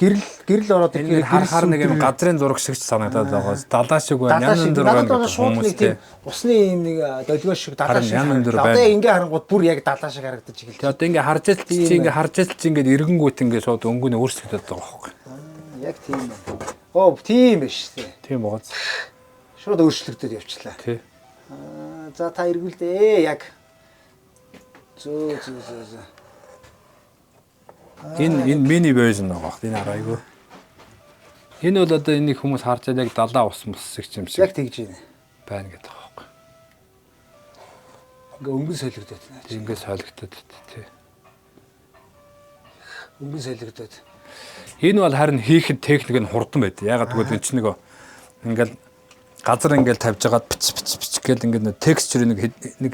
Гэрэл гэрэл ороод ирэхээр харахаар нэг юм газрын зураг шиг ч санагдаад байгаа. Далаа шиг байна. Янз бүр байна. Надад шууд нэг тийм усны юм нэг долгио шиг далаа шиг. Одоо ингээ харангууд бүр яг далаа шиг харагдаж эхэлж. Тэгээ одоо ингээ харж ил чи ингээ харж ил чи ингээ эрэнгүүт ингээ шууд өнгө нь өөрчлөгдөд байгаа байхгүй. Яг тийм байна. Оо, тийм биш үү. Тийм байгаа. Шууд өөрчлөгдөд явчлаа. Тий. Аа, за, та эргүүлдэ яг. Зөө зөө зөө зөө. Энэ mini version байгаа бох. Энэ арайгүй. Энэ бол одоо энийг хүмүүс харж яг далаа ус мус шиг юм шиг. Яг тэгж байна. Байна гэдэг байгаа байхгүй. Ингээ өнгөн солигдоод байна. Ингээ солигдоод, тий. Өнгөн солигдоод. Энэ бол харин хийхэд техник нь хурдан байд. Ягаад гэвэл энэ чинь нэг ингээл газар ингээл тавьж агаад пич пич пич гэл ингээд texture нэг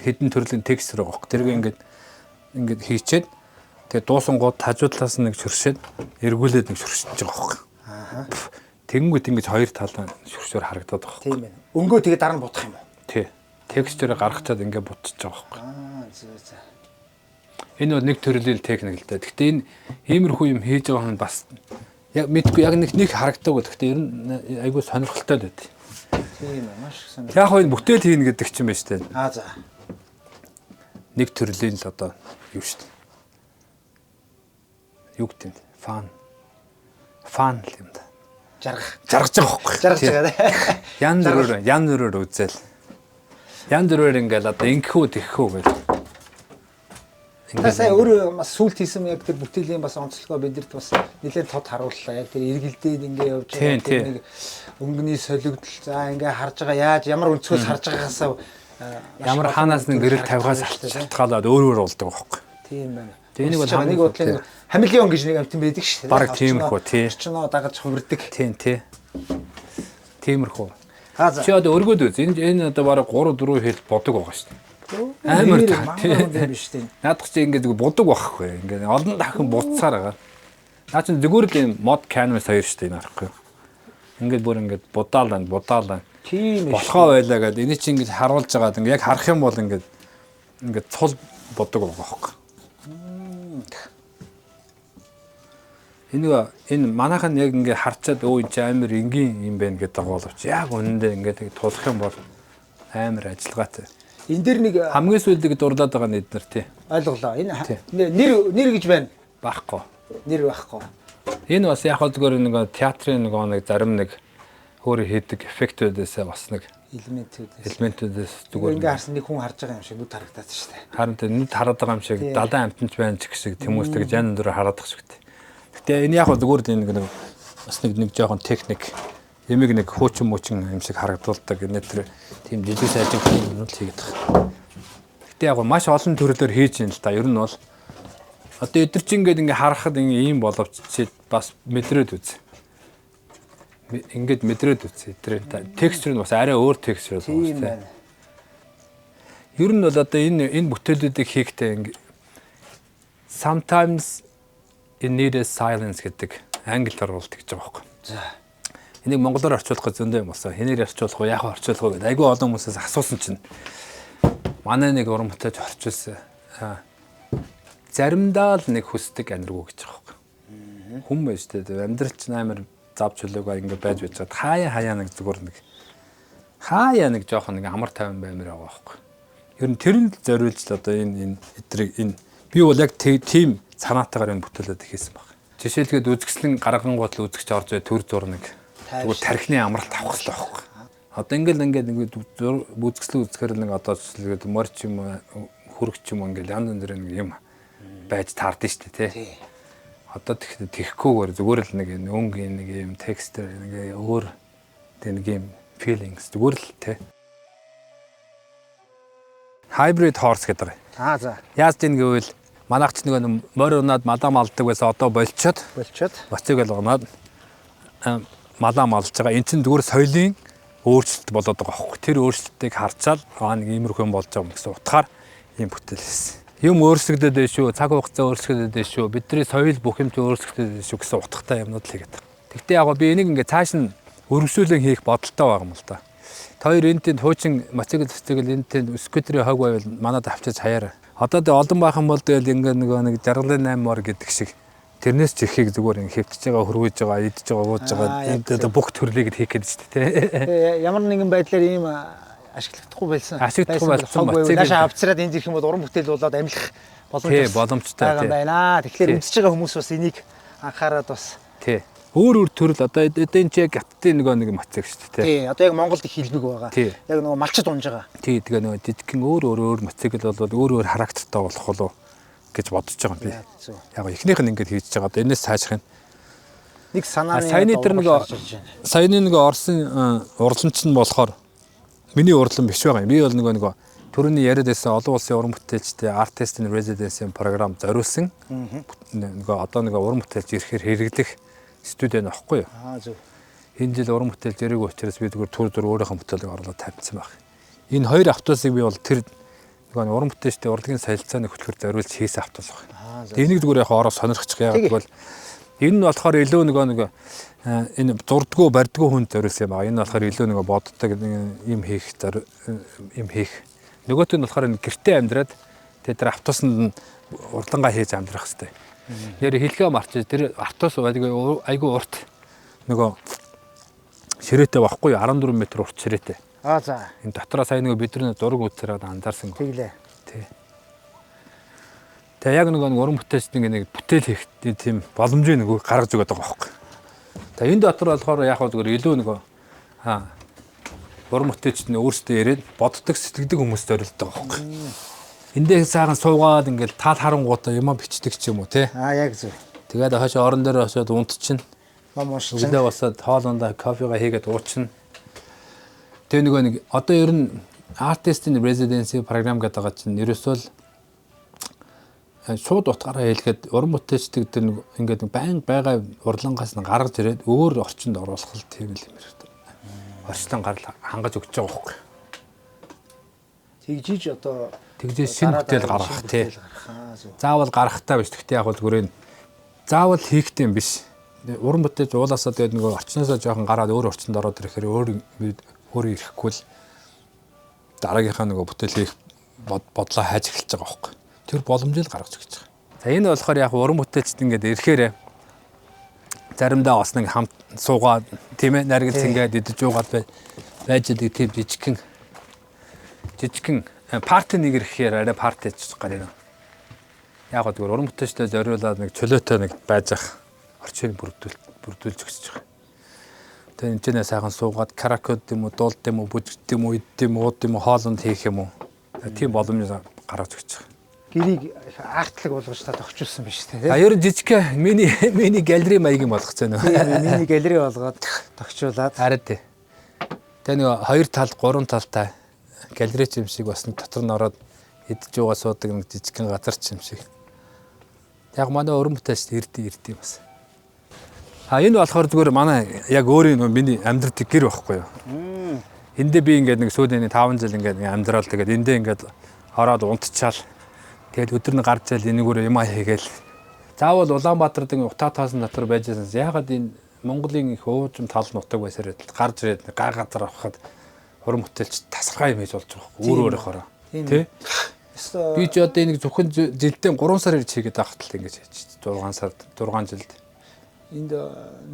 хэдэн төрлийн texture байгаа хөх. Тэрийг ингээд ингээд хийчээд тэгээ дуусангууд хажуу талаас нь нэг шүршээд эргүүлээд нэг шүршиж байгаа хөх. Аа. Тэнгүүт ингэж хоёр талаа шүршөөр харагдаад байгаа хөх. Тийм байна. Өнгөө тэгээ дараа нь будах юм уу? Тий. Texture гаргачаад ингээд бутчихж байгаа хөх. Аа, зөө зөө. Энэ бол нэг төрлийн техник л дээ. Гэхдээ энэ иймэрхүү юм хийж байгаа хүн бас яг мэдгүй, яг нэг нэг харагдаагүй. Гэхдээ ер нь айгүй сонирхолтой л байд. Тийм ээ, маш их сонирхолтой. Яг хоо энэ бүтээл хийнэ гэдэг чинь байна шүү дээ. Аа, за. Нэг төрлийн л одоо юу шүү дээ. Юу гэдэг юм? Fun. Fun л юм да. Жаргах. Жаргаж байгаа байхгүй. Жаргаж байгаа, тий. Янз бүрээр үзэл. Янз бүрээр ингээл одоо ингэхүү тэгхүү гэл. Та сая өөрөө бас сүлт хийсэн яг тэр бүтээлийн бас онцлогоо бидэрт бас нэлээд тод харууллаа. Яг тэр эргэлдээд ингээ явж байгаа тэр нэг өнгөний солигдол, за, ингээ харж байгаа яаж ямар өнцгөөс харж байгаагаасаа ямар хаанаас нэг гэрэл тавихаас шалтгаалаад өөр өөр болдог байхгүй. Тийм байна. Тэгээ энийг бол нэг бодлын хамелеон гэж нэг амтан байдаг шүү дээ. Бараг тиймэрхүү, тий. Орчноо дагаж хувирдаг. Тийм, тий. Тиймэрхүү. Аа, за. Чи одоо өргөөд үз. Энэ одоо бараг 3 4 хэл бодог байгаа шүү дээ. Амар тийм биш тийм. Наадах чи ингээд будаг байхгүй. Ингээд олон дахин буцсаар байгаа. Наа чин зүгээр л юм mod canvas хоёр шүү дээ, энэ харахгүй. Ингээд бүр ингээд будаалаа будаалаа. Тийм. Болохоо байлаа гэдээ эний чи ингээд харуулж байгаад ингээд яг харах юм бол ингээд ингээд цул будаг байгаа байхгүй. Энэ энэ манайхан яг ингээд харчаад өө энэ чи амар энгийн юм байна гэдэг боловч яг үнэндээ ингээд тулах юм бол амар ажиллагаатай. Энэ дээр нэг хамгийн сүүлд дурлаад байгаа нь эднэр, тий. Ойлголоо. Энэ нэр нэр гэж байна. Байхгүй. Нэр байхгүй. Энэ бас яг зүгээр нэг театрын нэг зарим нэг өөрөө хийдэг эффектүүдээсээ бас нэг элементүүдээс элементүүдээс зүгээр ингээ харсан нэг хүн харж байгаа юм шиг нүд харагдаад шүү дээ. Харин тэ нүд хараад байгаа юм шиг, далайн амтанч байна ч гэх шиг хүмүүс тэгж ян өндөр хараад байгаа шиг тэ. Гэтэ энэ яг зүгээр л энэ нэг бас нэг жоохон техник ямиг нэг хуучин муучин юм шиг харагдуулдаг. Энэ тэр тийм жижиг сайжиг юм л хийгээд байгаа. Гэтэ яг маш олон төрлөөр хийж юм л та. Ер нь бол одоо өдр чинь ингээд ингээ харахад ингээ ийм боловч чи бас мэдрээд үз. Ингээд мэдрээд үз. Тэр texture нь бас арай өөр texture болгоо Тийм байна. Ер нь бол одоо энэ бүтээлүүдийг хийхдээ ингээ sometimes you need a silence гэдэг англи оруулалт гэж байгаа байхгүй. За. Энийг монголоор орчуулах гэж зөндөө юм болсон. Хэнээр орчуулах уу, яах вэ орчуулах уу гэдэг айгүй олон хүмүүсээс асуусан чинь манай нэг уран бүтээлч орчуулсан. Аа. Заримдаа л нэг хүсдэг аниргүй гэж байгаа байхгүй. Хүн байж тээ, амьдрал чинь амар зав чөлөөгөө ингэ байж байж чад хаяа хаяа нэг зүгээр нэг хаяа нэг жоохон нэг амар тайван баймар байгаа байхгүй. Ер нь тэрэнд зориулж л одоо энэ эдрийг энэ би бол яг тийм санаатайгаар энэ бүтээлүүд хийсэн баг. Жишээлбэл үзэсгэлэн гаргангууд л үзэгч орж төр зур нэг зүгээр тархины амралт авах хэрэгтэй байхгүй. Одоо ингээл ингээд нэг үзэсгэлэн үзэхээр нэг одоо жишээлбэл морь ч юм уу, хөрөг ч юм уу ингээл янз янзын нэг юм байж таардаг шүү дээ, тий. Одоо тэгэхдээ тэгэхгүйгээр зүгээр л нэг өнгө нэг юм текстер нэг өөр тэг нэг юм feelings зүгээр л тий. Hybrid horse гэдэг. Аа за. Яаж тийм гэвэл манайх ч нэг морь унаад малаа малдаг байсан, одоо болчоод Болчоод мотоцикл унаад малаа малж байгаа. Эн чинь зүгээр соёлын өөрчлөлт болоод байгаа байхгүй. Тэр өөрчлөлтийг харчаал аа нэг иймэрхүү юм болж байгаа юм гэсэн утгаар ийм бүтээл хийсэн. Юм өөрчлөгдөд байна шүү, цаг хугацаа өөрчлөгдөд байна шүү, бидний соёл бүх юм ч өөрчлөгдөд байна шүү гэсэн утгатай юмнууд л хийгээд байгаа. Тэгтээ яг би энийг ингээ цааш нь өргөжлүүлэн хийх бодолтой байгаа юм л та. Та хоёр энэ тэнд хуучин мотоцикл цэцгэл энэ тэнд скутерийн хог байвал манад авчиж хаяараа. Одоо тэг олон байх юм бол тэгэл ингээ нөгөө нэг 68 мор гэдэг шиг тэрнээс ч ирэхийг зүгээр ингээ хэвтэж байгаа, хөрвүүлж байгаа, идэж байгаа, ууж байгаа энэ бүх төрлийг хийх гэдэг шүү дээ. Тэгээ ямар нэгэн байдлаар ийм ашиглахдаггүй байсан. Ашиглахгүй байсан хог байвал наашаа авцраад энд ирэх юм бол уран бүтээл болоод амьлах боломж Тий, боломжтой, байгаа юм тий. байна. Тэгэхээр Тий. үзэж байгаа хүмүүс бас энийг анхаарад бас Тий. Өөр өөр төрөл одоо энэ чи яг хаттын нөгөө нэг мотоцикл шүү дээ. тий, одоо яг Монголд их хэлбэг байгаа. Тий. Яг нөгөө малчид унж байгаа. Тий, тэгээ нөгөө жижигхэн өөр өөр өөр мотоцикл бол өөр өөр характертай болох болов гэж бодож байгаа юм би. Яа, зөв. Яг эхнийх нь ингэж хийж байгаа. Одоо энэс цааших нь Нэг санааны саяны тэр одоо нөгөө урагш гарч ирж байна. саяны нөгөө Орсын урламч нь болохоор миний урлан биш байгаа юм. Би бол нөгөө түрүүний яриад байсан олон улсын уран бүтээлчдийн Artist in Residence програм зориулсан. Нөгөө одоо нөгөө уран бүтээлч ирэхээр хэрэглэх студио нөхгүй юу? Аа зөв. Энэ жил уран бүтээлч ирээгүй учраас би зүгээр түр түр өөрийнхөө бүтээлийг оруулаад тавьчихсан баг. Энэ хоёр автобусыг би бол тэр нөгөө уран бүтээлчдийн урлагийн солилцооны хөтөлбөр зориулж хийсэн автобус баг. Аа зөв. Энийг зүгээр яг ороо сонирхчих яагаад Тэгээ. гэвэл энэ нь болохоор илүү нөгөө нэг энэ зурдгуу барьдгуу хүнд зориулсан юм аа. Энэ нь болохоор илүү нөгөө боддог юм хийх юм хийх. Нөгөөт нь болохоор энэ гэртээ амьдраад тэгээ тэр автобусанд нь урдлангаа хийж амьдрах хэвээр. Нэр хэлхээ марч тэр автобус айгүй урт нөгөө ширээтэй байхгүй юу? 14 м урт ширээтэй. Аа за. Энэ дотроо сая нөгөө бидний зураг үзсээр анзаарсан. Тэглээ. Тий. Тэгээ яг нөгөө нэг уран бүтээлчдийн нэг бүтээл хийх тийм боломжийг нөгөө гаргаж өгöd байгаа байхгүй. Тэгээ энэ дотор болохоор яг хөө зүгээр илүү нөгөө уран бүтээлчд нь өөрсдөө ирээд боддог сэтгэдэг хүмүүс зориулдаг байгаа байхгүй. Эндээ сайхан суугаад ингээл таал харангуутаа юмаа бичдэг ч юм уу тий. Аа яг зөв. Тэгээд хойш орон дээр очиод унтчихна. Ном уншиж. Өглөө босоод хоолундаа кофегаа хийгээд уучна. Тэгээ нөгөө нэг одоо ер нь Artist in Residency програм гэдэг байгаа чинь ерөөсөө л шууд утгаараа хэлэхэд уран бүтээлчдэг тэр нэг ингээд нэг байн байгаа урлангаас нь гаргаж ирээд өөр орчинд оруулах л тийм л юм хэрэгтэй. Орчлон гарал хангаж өгч байгаа байхгүй. Тэгжиж одоо Тэгжиж шинэ дараа бүтээл дараа гаргах шинэ тий. бүтээл гаргах. Аа зөв. Заавал гарахтаа биш. Гэхдээ яг бол зүгээр нь заавал хийхтэй юм биш. Уран бүтээлч уулаасаа тэгээд нөгөө орчноосоо жоохон гараад өөр орчинд ороод ирэхээр өөр өөрөө ирэхгүй л дараагийнхаа нөгөө бүтээл хийх бодлоо хайж эхэлж байгаа байхгүй. Тэр боломжийг гаргаж өгч байгаа. За энэ болохоор яг уран бүтээлчд ингээд ирэхээр заримдаа бас нэг хамт суугаад тийм ээ наргил цэнгээд идэж уугаад байж идэг тийм жижигхэн парти нэг ирэхээр арай парти хийж гарна. Яг гоо зүгээр уран бүтээлчдэд зориулаад нэг чөлөөтэй нэг байж ах орчийг бүрдүүлж өгч байгаа. Тэгээ энэ ч нэ сайхан суугаад караоке юм уу, дуулд юм уу, бүжигд юм уу, идд юм уу, ууд юм уу, хоолунд хийх юм уу. Тийм боломж гаргаж өгч байгаа. Гэрийг артлаг болгож та тохиолсон биш тий. А ер нь жижиг мини галерей маягийн болгоцсон нөө. Мини галерей болгоод тохиолаад. Харин тий. Тэгээ нэг хоёр тал, гурван талтай галерей юм шиг бас нэг дотор нь ороод идэж уугаа суудаг нэг жижигхэн газар ч юм шиг. Яг манай уран бүтээлч ирдэ бас. А энэ болохоор зүгээр манай яг өөрийн нөө миний амьдралын гэр байхгүй юу. Эндээ би ингээд нэг сүүлийн 5 жил ингээд нэг амьдрал тэгээд эндээ ингээд ороод унтчаал. Тэгээд өдөр нь гарч ил энэгээр юмаа хийгээл. Заавал Улаанбаатар гэдэг утаа таасан дотор байж байсан. Яагаад энэ Монголын их уужим тал нутаг байсаар гарч ирээд гар газар авахад уран бүтээлч тасархай юм хийж болж байгаа байхгүй өөр өөрөөхөөрөө. Тэ? Би ч одоо энийг зөвхөн жилдээ 3 сар ирж хийгээд байхад л ингэж хийж 6 сард 6 жилд. Энд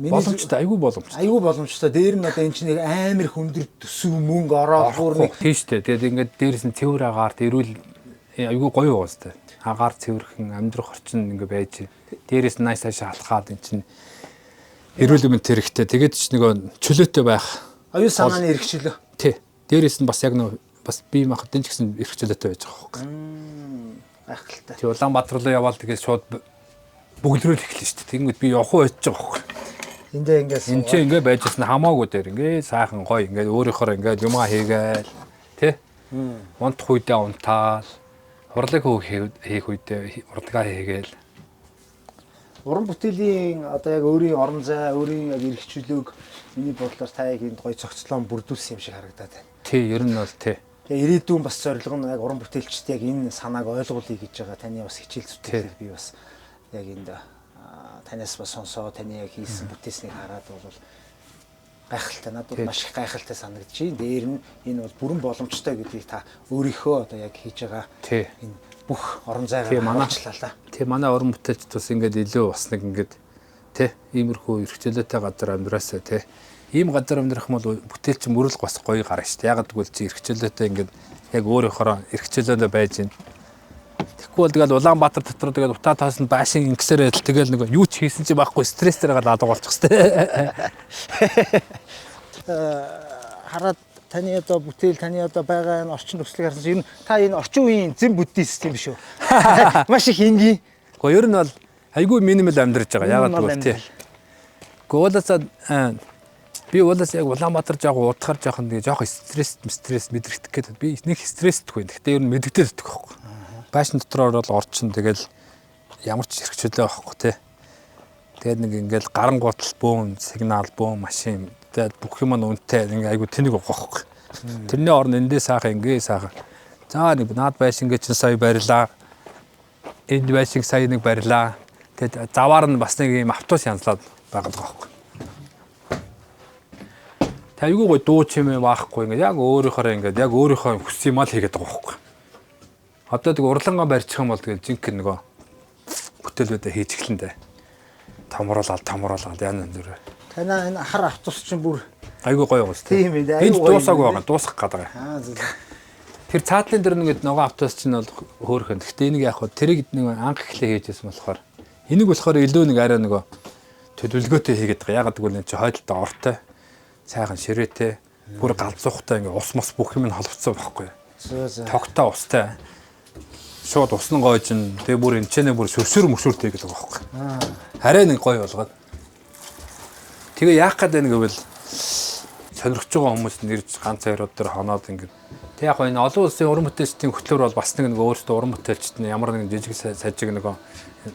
миний боломжтой айгүй боломжтой. Айгүй боломжтой. Дээр нь одоо энэ чинь нэг амар хүндэр төсөв мөнгө ороод бүр нэг тийм шүү дээ. Тэгээд ингээд дээрээс нь цэвэр агаарт эрүүл айгүй гоё байгаа сте. Агаар цэвэрхэн амьдрах орчин ингээ байж. Дээрээс нь нааш цаашаа алхаад энэ чинь эрүүл мэнд хэрэгтэй. Тэгээд ч нөгөө чөлөөтэй байх Оюун санааны эрх чөлөө. Тий. Дээрээс нь бас яг нөө бас бие махбодын ч гэсэн эрх чөлөөтэй байж байгаа байхгүй. Гайхалтай. Тий, Улаанбаатар руу яваал тэгээд шууд бөглөрөөл эхэлнэ шүү дээ. Тэгэнгүүт би явах уу очиж байгаа байхгүй. Эндээ ингээд Энд чинь ингээ байжсэн хамаагүй дээр ингээ сайхан гоё ингээ өөрийнхөө ингээ юмаа хийгээл тий. Унтах үедээ унтаал. Хурлаг хийх үедээ урлагаа хийгээл. Уран бүтээлийн одоо яг өөрийн орон зай, өөрийн яг эрх чөлөөг миний бодлоор та яг энд гоё цогцлон бүрдүүлсэн юм шиг харагдаад байна. Тий, ер нь бол тий. Тэгээ ирээдүйн бас зорилго нь яг уран бүтээлчд яг энэ санааг ойлгуулъя гэж байгаа таны бас хичээл зүтгэлээр би бас яг энд танаас бас сонсоо, таны яг хийсэн бүтээснийг хараад бол гайхалтай. Надад маш их гайхалтай санагдчих. Дээр нь энэ бол бүрэн боломжтой гэдгийг та өөрийнхөө одоо яг хийж байгаа энэ бүх орон зайгаар харуулчлаа л да. Тий, манай уран бүтээлчд бас ингээд илүү бас нэг ингээд тий, иймэрхүү эрх чөлөөтэй газар амьдраасаа тий. Ийм газар амьдрах юм бол бүтээлч мөрөл бас гоё гарна шүү дээ. Яг гэвэл чи эрх чөлөөтэй ингээд яг өөрийнхөө эрх чөлөөндөө байж гин. Тэгэхгүй бол тэгэл Улаанбаатар дотор тэгэл утаа таасанд байшин ингэсээр адил тэгэл нэг юу ч хийсэн чи байхгүй стресс дээр гал алга болчих хэвээр. Хараад таны одоо бүтээл, таны одоо байгаа энэ орчин нөхцөлийг харсан чинь ер нь та энэ орчин үеийн зэн буддист юм биш үү? Маш их энгийн. Гэхдээ ер нь бол айгүй минимал амьдарч байгаа. Яагаад гэвэл тий. Гэхдээ уулаасаа би уулаас яг Улаанбаатар жоох удахар жоохон нэг жоох стресс мэдрэгдэх гээд би нэг стрессдэггүй. Гэхдээ ер нь мэдэгдээд байдаг байхгүй. Байшин дотор ороод орчин тэгэл ямар ч эрх чөлөө байхгүй тий. Тэгээд нэг ингээл гарангуутал бөөн сигнал бөөн машин тэгээд бүх юм нь үнэтэй ингээ айгүй тэнэг байгаа байхгүй. Тэрний орн эндээ сайхан ингээ сайхан. За нэг наад байшин ингээ чинь сая барилаа. Энд байшин сая нэг барилаа. Тэгээд заваар нь бас нэг юм автобус янзлаад байгаа л байхгүй. Тэг айгүй гой дуу чимээ байхгүй ингээ яг өөрийнхөө ингээ яг өөрийнхөө хүссэн юм аа л хийгээд байгаа байхгүй. Одоо тэг урлангаа барьчих юм бол тэгэл жинхэнэ нөгөө бүтээлүүдээ хийж эхлэн дээ. Томруулаад яана зүрэ. Танаа энэ хар автобус чинь бүр айгүй гоё гоос тийм ээ. Энэ дуусаагүй байгаа. Дуусах гээд байгаа. Аа зөв. Тэр цаатлын дээр нэг ногоон автобус чинь бол хөөрхөн. Гэхдээ энийг яг хөө тэрийг нэг анх эхлээ хийжсэн болохоор энийг болохоор илүү нэг арай нөгөө төлөвлөгөөтэй хийгээд байгаа. Ягаад гэвэл энэ чинь хойдолтой ортой, сайхан ширээтэй, бүр галзуухтай ингээ ус мос бүх юм нь холбоцсон байхгүй. Зөв зөв. Тогтой устай. Шууд усан гойж нь тэгээ бүр энэ ч нэ бүр шүршүр мөшүртэй гэдэг байгаа байхгүй. Арай нэг гоё болгоод. Тэгээ яах гээд байна гэвэл сонирхож байгаа хүмүүс нэрж ганц хоёрод дээр хоноод ингээд. Тэг яг энэ олон улсын уран бүтээлчдийн хөтлөөр бол бас нэг өөрсдөө уран бүтээлчд нь ямар нэгэн жижиг сажиг нөгөө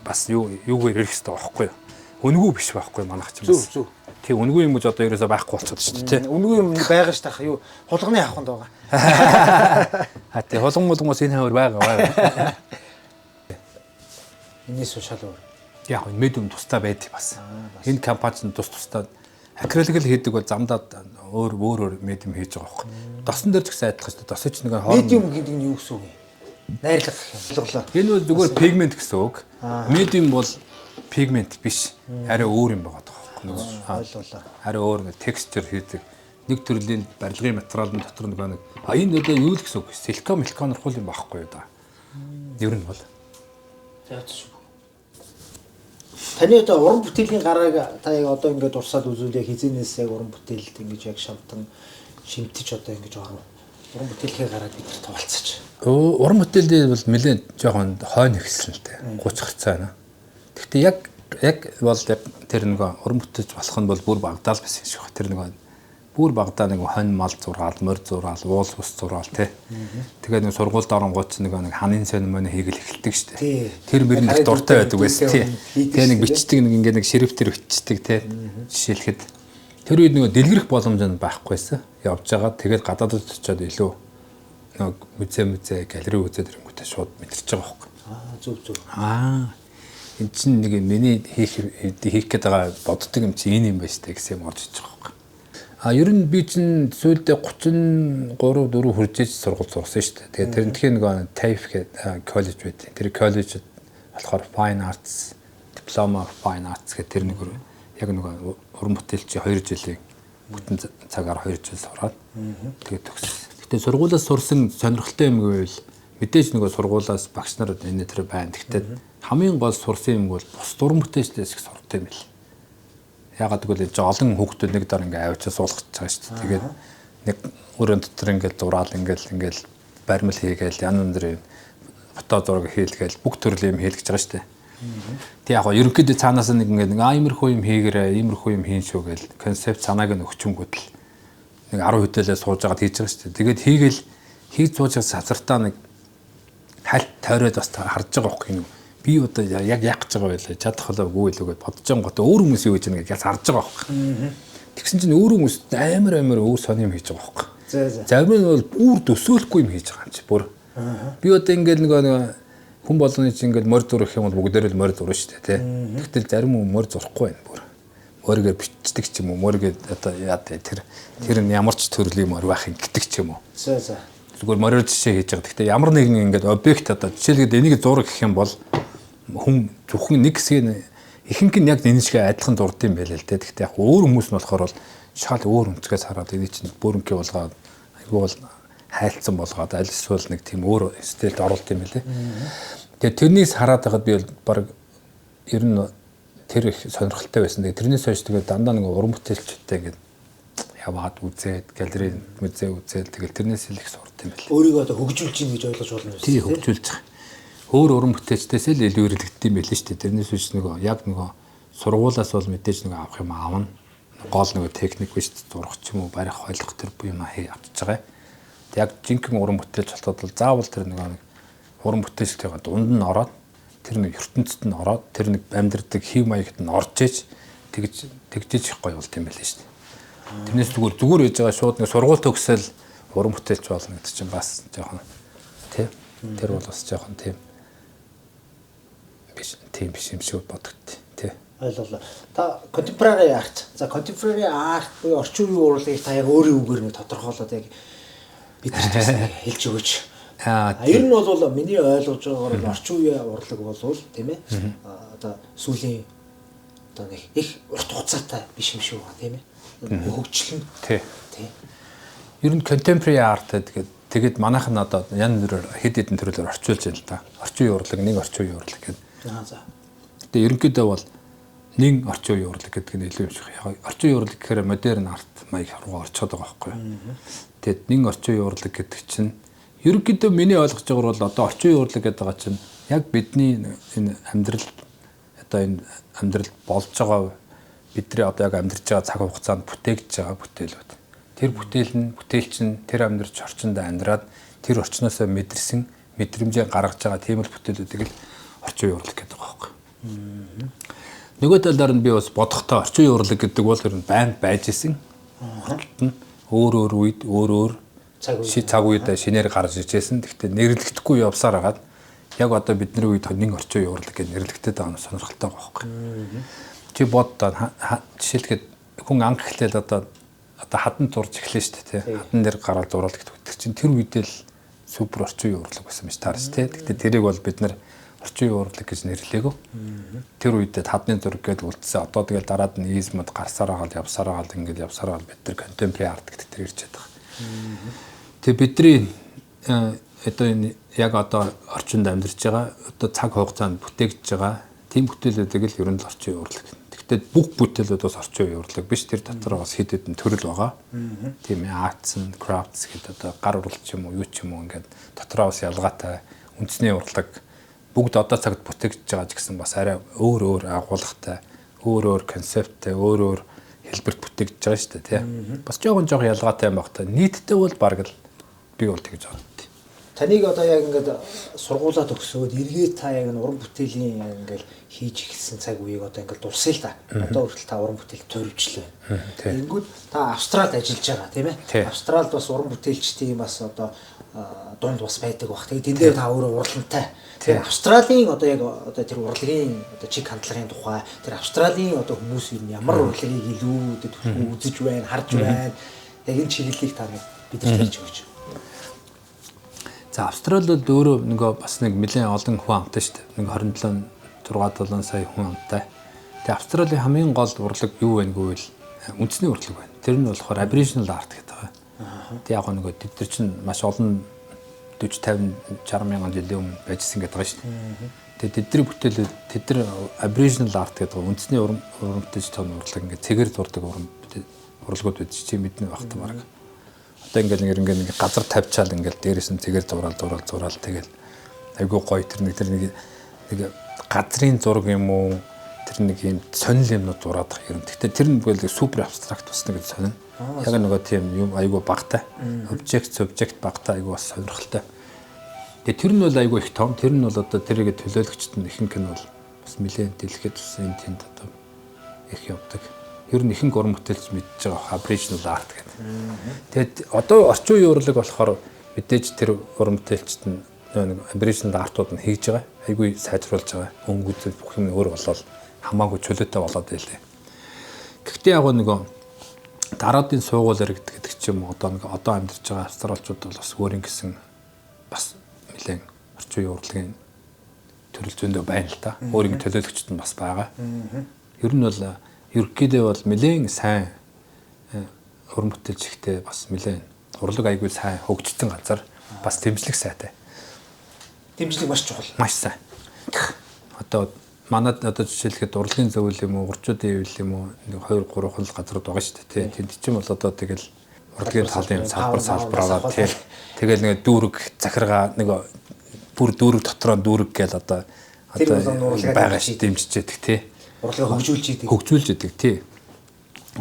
бас юугаар ирэх хэрэгтэй байхгүй юу? Үнэгүй биш байхгүй манайх ч юм. Зөв зөв. Тэг үнэгүй юм гэж одоо ерөөсөө байхгүй болчиход шүү дээ тий. Үнэгүй юм байгаа шүү дээ. Юу хулганы авахнд байгаа. А тий хулган мулган энэ хавар байгаа. Энэс шал өөр. Яг энэ медиум тусдаа байдаг бас. Энэ компани чинь тус тусдаа акрилик л хийдэг бол замдаа өөр өөр медиум хийж байгаа байхгүй. Досон дээр ч гэсэн адилхан шүү дээ. Досыг ч нэг хооронд медиум гэдэг нь юу гэсэн үг юм? Найрлага ойлголоо. Энэ бол зүгээр пигмент гэсэн үг. Медиум бол пигмент биш. Арай өөр юм байгаа байхгүй. Ойлголоо. Арай өөр нэг текстчер хийдэг. Нэг төрлийн барилгын материалын дотор нөгөө нэг энэ одоо юу л гэсэн үг? Силикон миликон нурхуул юм байхгүй юу да. Ер нь бол. За шүү. Таны одоо уран бүтээлийн гарааг та яг одоо ингээд дурсаад үзүүл яг хизэнээс яг уран бүтээлд ингэж яг шавтан шимтэж одоо ингэж оров. Уран бүтээлийн гарааг бид нар товалцаж. Уран бүтээлд бол нэлээд жоохон хойно эхэлсэн л дээ. 30 гарцаа байна. Гэхдээ яг бол тэр нөгөө уран бүтээлч болох нь бол бүр багтаал байсан шиг байна. Тэр нөгөө бүр багтаа нэг хонь мал зураал, морь зураал, уул ус зураал тий. Тэгээд нэг сургуульд оронгууд ч нэг ханын сонь мөн хийгэл эхэлдэг шүү дээ. Тэр мөр нэг дуртай байдаг байсан тий. Тэгээ нэг бичдэг нэг ингээ нэг шрифтэр бичдэг тий. Жишээлхэд тэр үед нөгөө дэлгэрэх боломж нь байхгүйсэн. Явж байгаа. Тэгээд гадаадд очиод илүү нөгөө музей галерей үзээд ирэнгүүтээ шууд мэдэрч байгаа байхгүй. Аа зөв зөв. Аа энэ чинь нэг миний хийх гээд байгаа боддог юм чи энэ юм байна шүү дээ гэсэн юм орж иж байгаа байхгүй. А ер нь би чинь сүүлдээ 33 4 хүржээж сургууль сурсан шүү дээ. Тэгээд тэрнтхийн нэг TAFE гэдэг коллеж байдаг. Тэр коллежид болохоор Fine Arts, Diploma of Fine Arts гэх тэр нэг яг нэг уран бүтээлчийн 2 жилийн бүтэн цагаар 2 жил сураад тэгээд төгссөн. Гэтэ сургуулиас сурсан сонирхолтой юм гэвэл мэдээж нөгөө сургуулиас багш нар энэ тэр байна. Гэтэ хамгийн гол сурсан юм бол бус уран бүтээлчдээс их сурдаг юм бэл. Ягаад гэвэл энэ олон хүүхдүүд нэг дор ингээ авчиж суулгаж байгаа шүү дээ. Тэгээд нэг өрөөнд дотор ингээл зураал ингээл баримл хийгээл янз бүрийн фото зураг хийлгээл бүх төрлийн юм хийлгэж байгаа шүү дээ. Тэг яг гоо ерөнхийдөө цаанаас нэг ингээд нэг иймэрхүү юм хийгээрэй, иймэрхүү юм хийн шүү гэл концепт санааг нь өгчөнгүүт л нэг 10 хөтөлөө сууж байгаад хийж байгаа шүү дээ. Тэгээд хийгээл хийж сууж байгаа савсартаа нэг хальт тойроод бас харж байгаа байхгүй юм. Би одоо яг яах гэж байгаа байлаа, чадах болоо үгүй л үгүй бодож байгаа гот өөр хүмүүс юу гэж нэг яг харж байгаа байхгүй. Тэгсэн чинь өөр хүмүүс амар өөр сони юм хийж байгаа байхгүй. Зарим нь бол бүр төсөөлөхгүй юм хийж байгаа юм чи бүр. Би одоо ингээд нэг хүн болгоны чинь ингээд морь зурах юм бол бүгдээр л морь зурна шүү дээ, тий. Тэгтэл зарим хүн морь зурахгүй байна бүр. Морьгээр бичдэг ч юм уу, морьгээ одоо яа тэр нь ямар ч төрлийн морь байх юм гэдэг ч юм уу. За. Зүгээр морьор жишээ хийж байгаа. Гэхдээ ямар нэгэн ингээд объект одоо жишээлбэл энийг зураг гэх юм бол хүн зөвхөн нэг хэсгийг ихэнх нь яг энэ шиг адилхан зурд юм байл л дээ. Гэхдээ яг өөр хүмүүс нь болохоор бол шал өөр өнцгөөс хараад энийг чинь бүрэнхий болгоод айгүй бол хайлтсан болгоод аль эсвэл нэг тийм өөр стилд оруулт юм байлээ. Тэгээ тэрнээс хараад байхад би бол баг ер нь тэр их сонирхолтой байсан. Тэгээ тэрнээс хойш тэгээ дандаа нэг уран бүтээлчтэй ингээд яваад үзээд галерей музей үзээд тэгэл тэрнээс л их сурд юм байл. Өөрийгөө одоо хөгжүүлж гин гэж ойлгож болно үү? Тий, хөгжүүлж байгаа. Өөр уран бүтээлчдээс л илүү эргэлддэг юм байл шүү дээ. Тэрнээс биш нөгөө яг нөгөө сургуулаас бол мэдээж нөгөө авах юм аавна. Гол нөгөө техник биш зурах ч юм уу барих ойлгох тэр бүх юм хий авчиж байгаа. Яг жинхэнэ уран бүтээлч болоход бол заавал тэр нөгөө нэг уран бүтээлчтэйгээ дунд нь ороод тэр нэг ертөнцид нь ороод тэр нэг амьдрдаг хэв маягт нь орж иж тэгжиж их гоё болт юм байл шүү дээ. Тэрнээс зүгээр хийж байгаа шууд нэг сургууль төгсөөл уран бүтээлч болно гэдэг чинь бас жоохон тий. Тэр бол бас жоохон тийм биш юм шиг бодогдтыг тий. Ойлголоо. Та contemporary art. За contemporary art буюу орчин үеийн урлагийг та яг өөрийн үгээр нэг тодорхойлоод яг бид нарт бас хэлж өгөөч. Ер нь бол миний ойлгож байгаагаар бол орчин үеийн урлаг болвол тийм ээ. Одоо сүүлийн одоо нэг их урт хугацаатай биш юм шиг байна тийм ээ. Хөгжил нь. Тий. Ер нь contemporary art гэдэг тэгээд манайх нь одоо янз бүрээр хэд хэдэн төрлөөр орчуулж байна л да. Орчин үеийн урлаг, нэг орчин үеийн урлаг гэдэг. За. Тэгээд ерөнхийдөө бол нэг орчин үеийн урлаг гэдэг нь илүү юм шиг. Яг орчин үеийн урлаг гэхээр модерн арт маяг руу орчоод байгаа байхгүй юу. Тэгээд нэг орчин үеийн урлаг гэдэг чинь ерөнхийдөө миний ойлгож байгаагаар бол одоо орчин үеийн урлаг гэдэг байгаа чинь яг бидний энэ амьдрал одоо энэ амьдрал болж байгаа бидний одоо яг амьдарч байгаа цаг хугацаанд бүтээгдэж байгаа бүтээлүүд. Тэр бүтээл нь бүтээлч нь тэр амьдарч орчинд амьдраад тэр орчноосоо мэдэрсэн мэдрэмжээ гаргаж байгаа тийм л бүтээлүүдийг л орчин үеийн урлаг гэдэг байгаа байхгүй. Нөгөө талаар нь би бас бодохдоо орчин үеийн урлаг гэдэг бол ер нь байнга байж исэн. Өөр өөр үед өөр өөр цаг үед шинээр гарч ижсэн. Гэхдээ нэрлэгдэхгүй явсаар хагаад яг одоо бидний үед нэг орчин үеийн урлаг гэж нэрлэгдээд байгаа нь сонирхолтой байгаа байхгүй. Чи бод жишээлбэл хүн анх эхлээл одоо хадан зурж эхлэв шүү дээ тий. Хадан дээр гараад зурвал гэдэг. Тэр чинь тэр үедээ л супер орчин үеийн урлаг байсан юм таарч тий. Гэхдээ тэрийг бол бид нар орчин үеийн урлаг гэж нэрлээгөө. Тэр үедээ хадны зураг гэдээ үлдсэн. Одоо тэгэл дараад нь измод гарсаар агаал явсаар агаал ингээд явсаар агаал бид нар contemporary art гэдэг тэр ирж байгаа. Тэгээ бидний одоо энэ яг одоо орчинд амьдарч байгаа одоо цаг хугацаанд бүтээгдэж байгаа тийм бүтээлүүдийг л ер нь л орчин үеийн урлаг. Гэхдээ бүх бүтээлүүд бас орчин үеийн урлаг биш. Тэр дотор бас хэд хэдэн төрөл байгаа. Тийм ээ, arts and crafts гэдэг одоо гар урлаг ч юм уу, юу ч юм уу ингээд дотроо бас ялгаатай үндэсний урлаг бүгд одоо цагт бүтээгдэж байгаа ч гэсэн бас арай өөр өөр агуулгатай, өөр өөр концепттэй, өөр өөр хэлбэрт бүтээгдэж байгаа шүү дээ, тий. Бас жоохон ялгаатай юм баг та. Нийтдээ бол бараг л би бол тэгж боддоо. Таныг одоо яг ингээд сургуулаа төгсөөд эргээд та яг уран бүтээлийн яг ингээд хийж эхэлсэн цаг үеийг одоо ингээд дурсъя л та. Одоо хүртэл та уран бүтээл төрөвчлээ. Тэгэнгүүт та Австралид ажиллаж байгаа тийм ээ. Австралид бас уран бүтээлчдийн бас одоо дунд бас байдаг бах. Тэгээд тэн дээр та өөрөө урлантай. Тэр Австралийн одоо яг одоо тэр урлагийн одоо чиг хандлагын тухай тэр Австралийн одоо хүмүүс ер нь ямар урлагийг илүү үзэж байна, харж байна. Яг энэ чиглэлийг та нэг бидэрт хэлж өгөөч. За Австрали бол өөрөө нөгөө бас нэг нэлээд олон хүн амтай шүү дээ. Нэг 27 6 7 сая хүн амтай. Тэгээ Австралийн хамгийн гол урлаг юу вэ гэвэл үндэсний урлаг байна. Тэр нь болохоор Aboriginal art гэдэг байгаа. Тэгээ яг нөгөө тэд нар чинь маш олон 40 50 60 мянган жилийн өмнө байжсэн гэдэг байгаа шүү дээ. Тэгээд тэдний бүтээлүүд тэд нар Aboriginal art гэдэг үндэсний уран бүтээлч том урлаг ингээд цэгэр зурдаг уран урлагууд байдаг чи мэднэ багт баг. Одоо ингээд ингээд нэг газар тавьчаал ингээд дээрээс нь цэгэр зураал зураал зураал тэгэл айгүй гоё тэр нэг тэр нэг нэг газрын зураг юм уу тэр нэг юм сонин юмнууд зураад байгаа юм. Гэхдээ тэр нь бол супер абстракт бас нэг сонин. Яг нөгөө тийм юм айгүй багтай. Object subject багтай айгүй бас сонирхолтой. Тэгээ тэр нь бол айгүй их том. Тэр нь бол одоо тэрийг төлөөлөгчд нь ихэнх нь бол бас нэлээд дэлхийд бас энэ тэнд одоо их явдаг. Ер нь ихэнх уран бүтээлч мэдж байгаа Aboriginal art гэдэг. Тэгээд одоо орчин үеийн урлаг болохоор мэдээж тэр уран бүтээлчд нь нэг Aboriginal art-ууд нь хийж байгаа. Айгүй сайжруулж байгаа. Өнгө үзэл бүх юм өөр болоод хамаагүй чөлөөтэй болоод байлээ. Гэхдээ яг нөгөө дараадын суугуул иргэд гэдэг ч юм уу одоо нэг одоо амьдарч байгаа австралчууд бол бас өөрийн гэсэн бас нэлээд орчин үеийн урлагийн төрөл зөндөө байна л да. Өөрийн төлөөлөгчд нь бас байгаа. Ер нь бол ерөнхийдөө бол нэлээд сайн уран бүтээлч ихтэй бас нэлээд урлаг айгүй сайн хөгжсөн газар бас дэмжлэг сайтай. Дэмжлэг маш чухал. Маш сайн. Одоо манад одоо жишээлхэд урлагийн зөвлөл юм уу, урчуудын хэвлэл юм уу нэг 2 3 хол газрууд байгаа шүү дээ. Тэнд чинь бол одоо тэгэл урлагийн талын салбар салбараараа тий. Тэгэл нэг дүүрэг захиргаа нэг бүр дүүрэг дотроо дүүрэг гээл одоо одоо байгаа шүү дэмжиж яадаг тий. Урлагийг хөгжүүлж идэг. Хөгжүүлж идэг тий.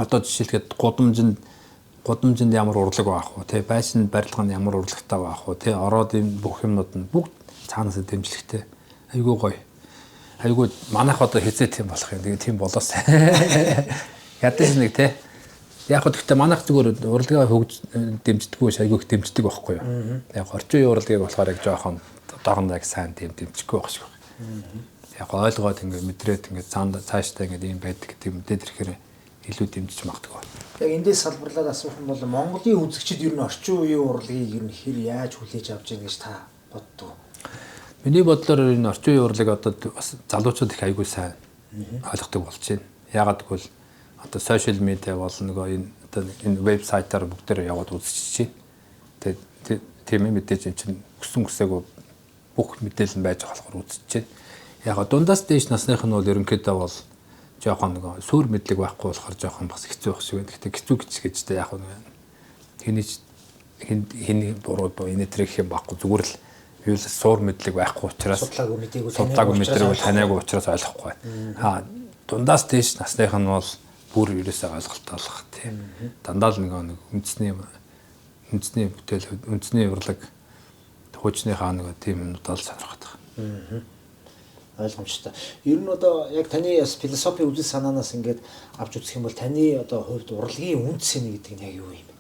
Одоо жишээлхэд гудамжинд ямар урлаг байх вэ тий. Байшин барилга нь ямар урлагтай байх вэ тий. Ороод юм бүх юмнууд нь бүгд цаанаас дэмжлэгтэй. Айгүй гоё. Айгүй манайх одоо хизээ тийм болох юм. Тэгээ тийм болоос. Ядаж нэг тий. Яг хөө гэхдээ манайх зүгээр урлагаа хөгж дэмждэггүй ш айгүй их дэмждэг байхгүй юу. Яг орчин үеийн урлагийг болохоор яг жоохон одоохондоо яг сайн тийм дэмжихгүй байх шиг байна. Яг ойлгоод ингээд мэдрээд ингээд цаашдаа ингээд ийм байдаг гэдэг мэдээд ирэхээр илүү дэмжиж магадгүй. Яг эндээс салбарлаад асуух юм бол Монголын үзэгчид ер нь орчин үеийн урлагийг ер нь хэр яаж хүлээж авч яах гэж та боддог? Миний бодлоор энэ орчин үеийн урлаг одоо бас залуучууд их айгүй сайн ойлгодог болж байна. Яагаад гэвэл одоо сошиал медиа бол нөгөө энэ одоо энэ вебсайтаар бүгдээр яваад үзчихэж байна. Тэгээд тийм ээ мэдээж энэ чинь өссөн өсөөгүй бүх мэдээлэл нь байж байгаа болохоор үзчихэж байна. Яг дундаас дээш насных нь бол ерөнхийдөө бол жоохон нөгөө сүр мэдлэг байхгүй болохоор жоохон бас хэцүү байх шиг байна. Гэхдээ хэцүү гэж гэж тэ яг нэг хэний хин буруу энэ тэр гэх юм байхгүй зүгээр л юу л суур мэдлэг байхгүй учраас судлаагүй мдээгүй судлаагүй мэдрээгүй таниагүй учраас ойлгохгүй байна. Аа дундаас дээш насных нь бол бүр ерөөсөө ойлголттой болох тийм. Дандаа л нэг үндэсний бүтээл үндэсний урлаг хуучныхаа нэг тийм юмнууд л сонирхоод байгаа. Ойлгомжтой. Ер нь одоо яг таны бас философи үзэл санаанаас ингээд авч үзэх юм бол таны одоо хувьд урлагийн үнэ цэнэ гэдэг нь яг юу юм бэ?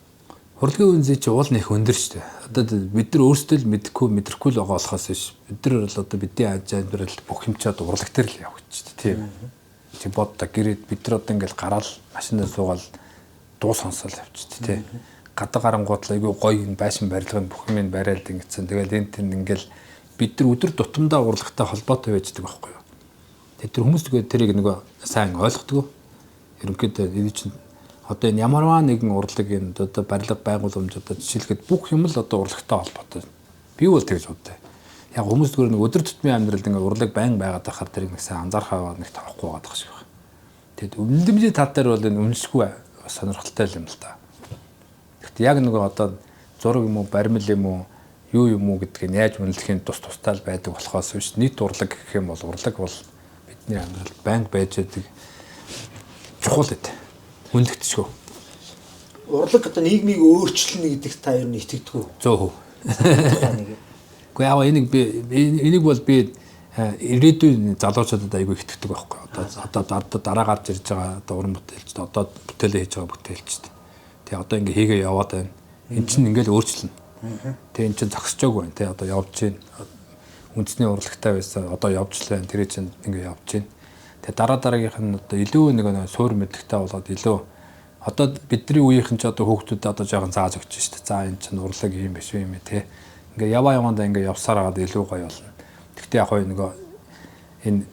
Урлагийн үнэ чи уул нь их өндөр шүү дээ. Одоо бид нар өөрсдөө л мэдэхгүй мэдрэхгүй л байгаа болохоос биш. Бид нар бол одоо бидний аж амьдрал бүх юм чад урлаг дээр л явагдчих тийм. Чи боддоо гэрээд бид нар одоо ингээл гараал машинаа суугаал дуу сонсоол явчих тий. Гадаа гарангууд л айгүй гоё энэ байшин барилгын бүх юм бариад ингэсэн. Тэгэл энэ тэнд ингээл бид нар өдөр тутамдаа урлагтай холбоотой байждаг байхгүй юу. Тэгээд тэр хүмүүс тэгээд тэрийг нөгөө сайн ойлгодог. Ерөнхийдөө энэ чинь одоо энэ ямарваа нэгэн урлаг энэ одоо барилга байгууламж одоо жишээлхэд бүх юм л одоо урлагтай холбоотой. Би бол тэгж боддог. Яг хүмүүс зүгээр нэг өдөр тутмын амьдралд ингээ урлаг байн байгаад байхаар тэрийг нэг сайн анзаархаа нэг тавахгүй байгаа шиг байна. Тэгэд үнэлэмжийн тал дээр бол энэ үнэлшгүй сонирхолтой юм л та. Тэгэхдээ яг нөгөө одоо зураг юм уу, баримл юм уу, юу юм уу гэдгийг нь яаж үнэлэхийн тус тустай л байдаг болохоос биш нийт урлаг гэх юм бол урлаг бол бидний амьдралд байнга байж байдаг чухал эд. Үнэлэгдэшгүй. Урлаг одоо нийгмийг өөрчилнө гэдэгт та ер нь итгэдэг үү? 100%. Гэхдээ яг энийг би энийг бол би ирээдүйн залуучуудад айгүй итгэдэг байхгүй. Одоо дараа гарч ирж байгаа одоо уран бүтээлчд одоо бүтээлээ хийж байгаа бүтээлчд. Тэгээ одоо ингээ хийгээ яваад байна. Эн чинь ингээл өөрчлөнө. Тэгээ эн чинь зогсож байна. Тэ одоо явж байна. Үндэсний урлагтай байсан одоо явж л байна. Тэр чинь ингээ явж байна. Тэгээ дараа дараагийнх нь одоо илүү нэг суур мэдлэгтэй болоод илүү одоо бидний үеийнхэн ч одоо хүүхдүүдэд одоо жоохон зааж өгч шүү дээ. За энэ чинь урлаг юм биш үү юм ээ тэ. Ингээ яваа явандаа ингээ явсаар хагаад илүү гоё болно. Гэхдээ яг гоё нөгөө энэ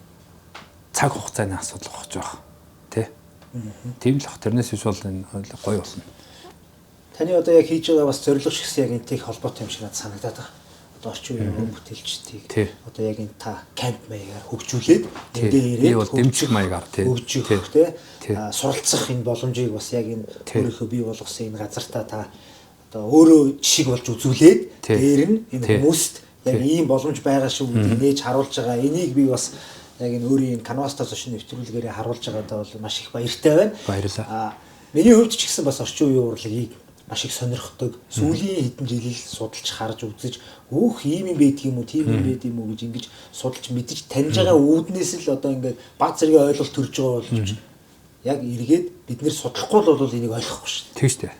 цаг хугацааны асуудал багч байх. Тэ. Тийм л ах. Тэрнээс биш бол энэ гоё болно. Таны одоо яг хийж байгаа бас зорилго шигсэн яг энтэй их холбоотой юм шиг надад санагдаад байгаа. одоо орчин үеийн уран бүтээлчдийг одоо яг энэ та camp маягаар хөгжүүлээд эндээ ирээд бол дэмжих маягаар хөгжих тий суралцах энэ боломжийг бас яг энэ өөрийнхөө бий болгосон энэ газартаа та одоо өөрөө жишг болж үзүүлээд дээр нь энэ хүмүүст яг ийм боломж байгаа шүү гэдгийг нээж харуулж байгаа. Энийг би бас яг энэ өөрийн канвастаа зочин нэвтрүүлгээрээ харуулж байгаадаа бол маш их баяртай байна. Баярлалаа. Миний хувьд ч гэсэн бас орчин үеийн урлагийг маш их сонирхдог. Сүүлийн хэдэн жил л судалж харж үзэж өөх ийм юм байдаг юм уу, тийм юм байдаг юм уу гэж ингэж судалж мэдэж таньж байгаа үүднээс л одоо ингээд баг зэргийн ойлголт төрж байгаа боловч яг эргээд бид нэр судлахгүй л бол энийг ойлгохгүй шүү дээ. Тийм шүү дээ.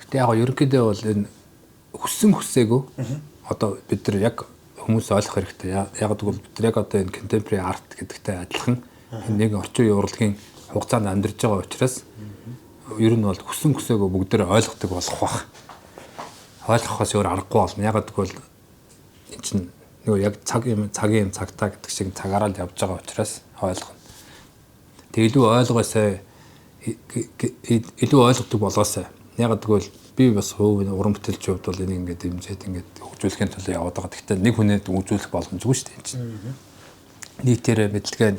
Гэтэ яг ерөнхийдөө бол энэ хүссэн хүсээгүй одоо бид нар яг хүмүүс ойлгох хэрэгтэй. Яг гэвэл бид нар яг одоо энэ contemporary art гэдэгтэй адилхан нэг орчин үеийн урлагийн хугацаанд амьдарч байгаа учраас ер нь бол хүссэн хүсээгүй бүгдээр ойлгодог болох бах. Ойлгохоос өөр аргагүй болно. Яг гэвэл энэ чинь нөгөө яг цаг юм цагийн юм цагтаа гэдэг шиг цагаараа л явж байгаа учраас ойлгоно. Тэг илүү ойлгосоо илүү ойлгодог болоосай. Яг гэвэл би бас хувь уран бүтээлч хувьд бол энийг ингээд дэмжиж ингээд хөгжүүлэхийн төлөө яваад байгаа. Гэхдээ нэг хүнээ хөгжүүлэх боломжгүй шүү дээ энэ чинь. Нийтээрээ мэдлэгээ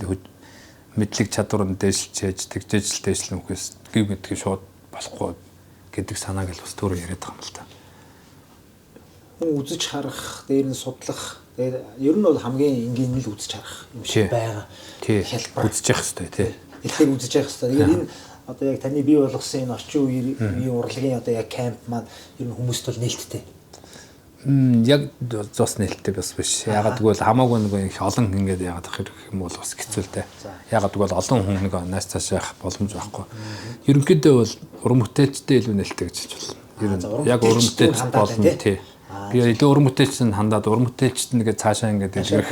мэдлэг чадвар нь дээшилж тэгжээж л дээшлэн үхээс гів гэдгийг шууд болохгүй гэдэг санааг л бас түрүү яриад байгаа юм л та. Хүн үзэж харах, дээр нь судлах, дээр ер нь бол хамгийн энгийн нь л үзэж харах юм шиг байгаа. Хялбар үзэж явах хэрэгтэй тий. Тэгэхээр үзэж явах хэрэгтэй. Тэгээд энэ одоо яг таны бий болгосон энэ орчин үеийн урлагийн одоо яг camp маань ер нь хүмүүст бол нээлттэй. Яг зус нээлттэй бас биш. Ягаад гэвэл хамаагүй нэг их олон ингээд яагаад хэрэг юм бол бас хэцүү л дээ. Ягаад гэвэл олон хүн нэг нааш цааш явах боломж байхгүй. Ерөнхийдөө бол уран бүтээлчтэй илүү нээлттэй гэж хэлж байна. Ер нь яг уран бүтээлч болно тий. Би илүү уран бүтээлчтэнд хандаад уран бүтээлчд нэгэ цаашаа ингээд дэлгэрэх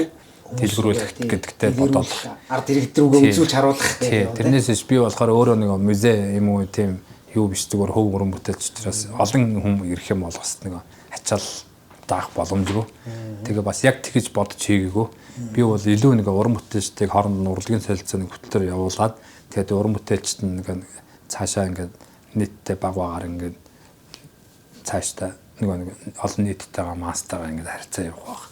дэлгэрүүлэх гэдэгтэй бодоод ард иргэд рүүгээ үзүүлж харуулах гэх юм. Тэрнээс биш би болохоор өөрөө нэг музей юм уу тийм юу биш зүгээр хөв уран бүтээлч учраас олон хүн ирэх юм бол бас нэг ачаал даах боломжгүй. Тэгээ бас яг тэгж бодож хийгээгүй. Би бол илүү нэг уран бүтээлчдийг хооронд нь урлагийн солилцооны хөтөлбөр явуулаад тэгээд уран бүтээлчд нэг цаашаа ингээд нийтдээ баг багаар ингээд цаашдаа нэг олон нийттэйгээ мастайгаа ингээд харьцаа явах байх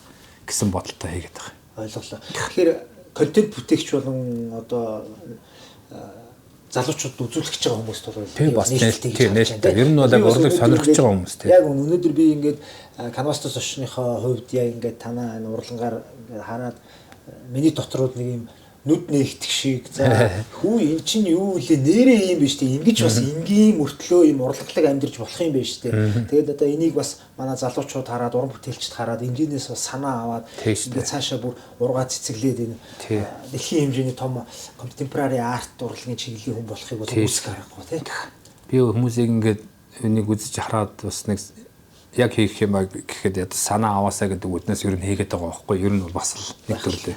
гэсэн бодолтой хийгээд байгаа. Ойлголоо. Тэгэхээр контент бүтээгч болон одоо залуучууд үзүүлэх гэж байгаа хүмүүст бол бас нээлттэй нээлттэй. Ер нь бол яг урлаг сонирхож байгаа хүмүүс тийм. Яг өнөөдөр би ингээд канвастос орчныхоо хувьд яг ингээд танаа энэ урлагаар ингээд хараад миний дотрууд нэг юм нүд нээгдэх шиг за хүү эн чинь юу вэ нэрээ юм биш үү ингэж бас энгийн мөртлөө юм урлаглаг амьдарч болох юм биш үү. Тэгээд одоо энийг бас манай залуучууд хараад уран бүтээлчд хараад энгийнээс бас санаа аваад ингээд цаашаа бүр ургаа цэцэглээд энэ дэлхийн хэмжээний том contemporary art урлагийн чиглэлийн хүн болохыг бол үүсгэх аргагүй тий. Би хүмүүсийг ингээд энийг үзэж хараад бас нэг яг хийх юм аа гэхэд яд санаа аваасаа гэдэг үднээс ер нь хийгээд байгаа байхгүй ер нь бол бас л нэг төрлөө.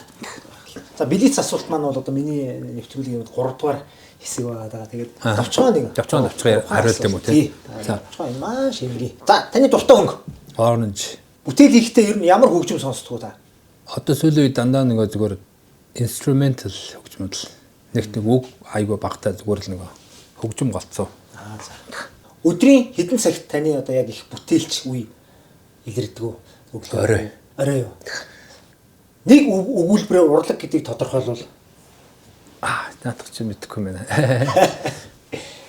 За билет асуулт маань бол одоо миний нэвтрүүлгийн 3 дугаар хэсэг байгаа. Тэгээд товчгоо нэг. Товчгоо хариулт юм уу тий. За товчгоо энэ маш энгийн. За таны дуртай өнгө? Orange. Бүтээл хийхдээ ер нь ямар хөгжим сонсдгоо та? Одоо сүүлийн үед дандаа нэг зүгээр instrumental хөгжмөд л нэг үг айгүй багтаа зүгээр л нэг хөгжим голцоо. Аа за. Өдрийн хэдэн цагт таны одоо яг их бүтээлч үе илэрдэг үү? Орой. Орой юу? Нэг өгүүлбэрээр урлаг гэдгийг тодорхойлвол наадах чинь мэдэхгүй юм байна.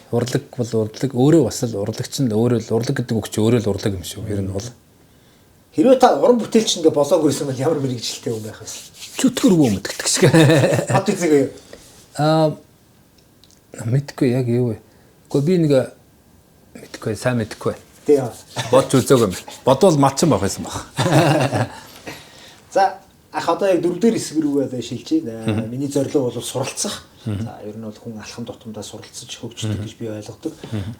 Урлаг бол урлаг өөрөө бас л урлагч нь өөрөө л урлаг гэдэг үг чинь өөрөө л урлаг юм шүү. Ер нь бол хэрвээ та уран бүтээлч ингээ болоогүй байсан бол ямар мэрэгжилтэй хүн байх вэ? Чөтгөр бөө мэддэг шиг. Хот үзег юу? Мэдэхгүй яг юу вэ? Гэхдээ би нэг мэдэхгүй сайн мэдэхгүй. Тийм. Бодж үзээгүй юм. Бодвол малчин байх байсан баг. За ах одоо яг дөрөвдүгээр хэсэг рүү одоо шилжээ. Миний зорилго бол суралцах. За ер нь бол хүн алхам тутамдаа суралцаж хөгждөг гэж би ойлгодог.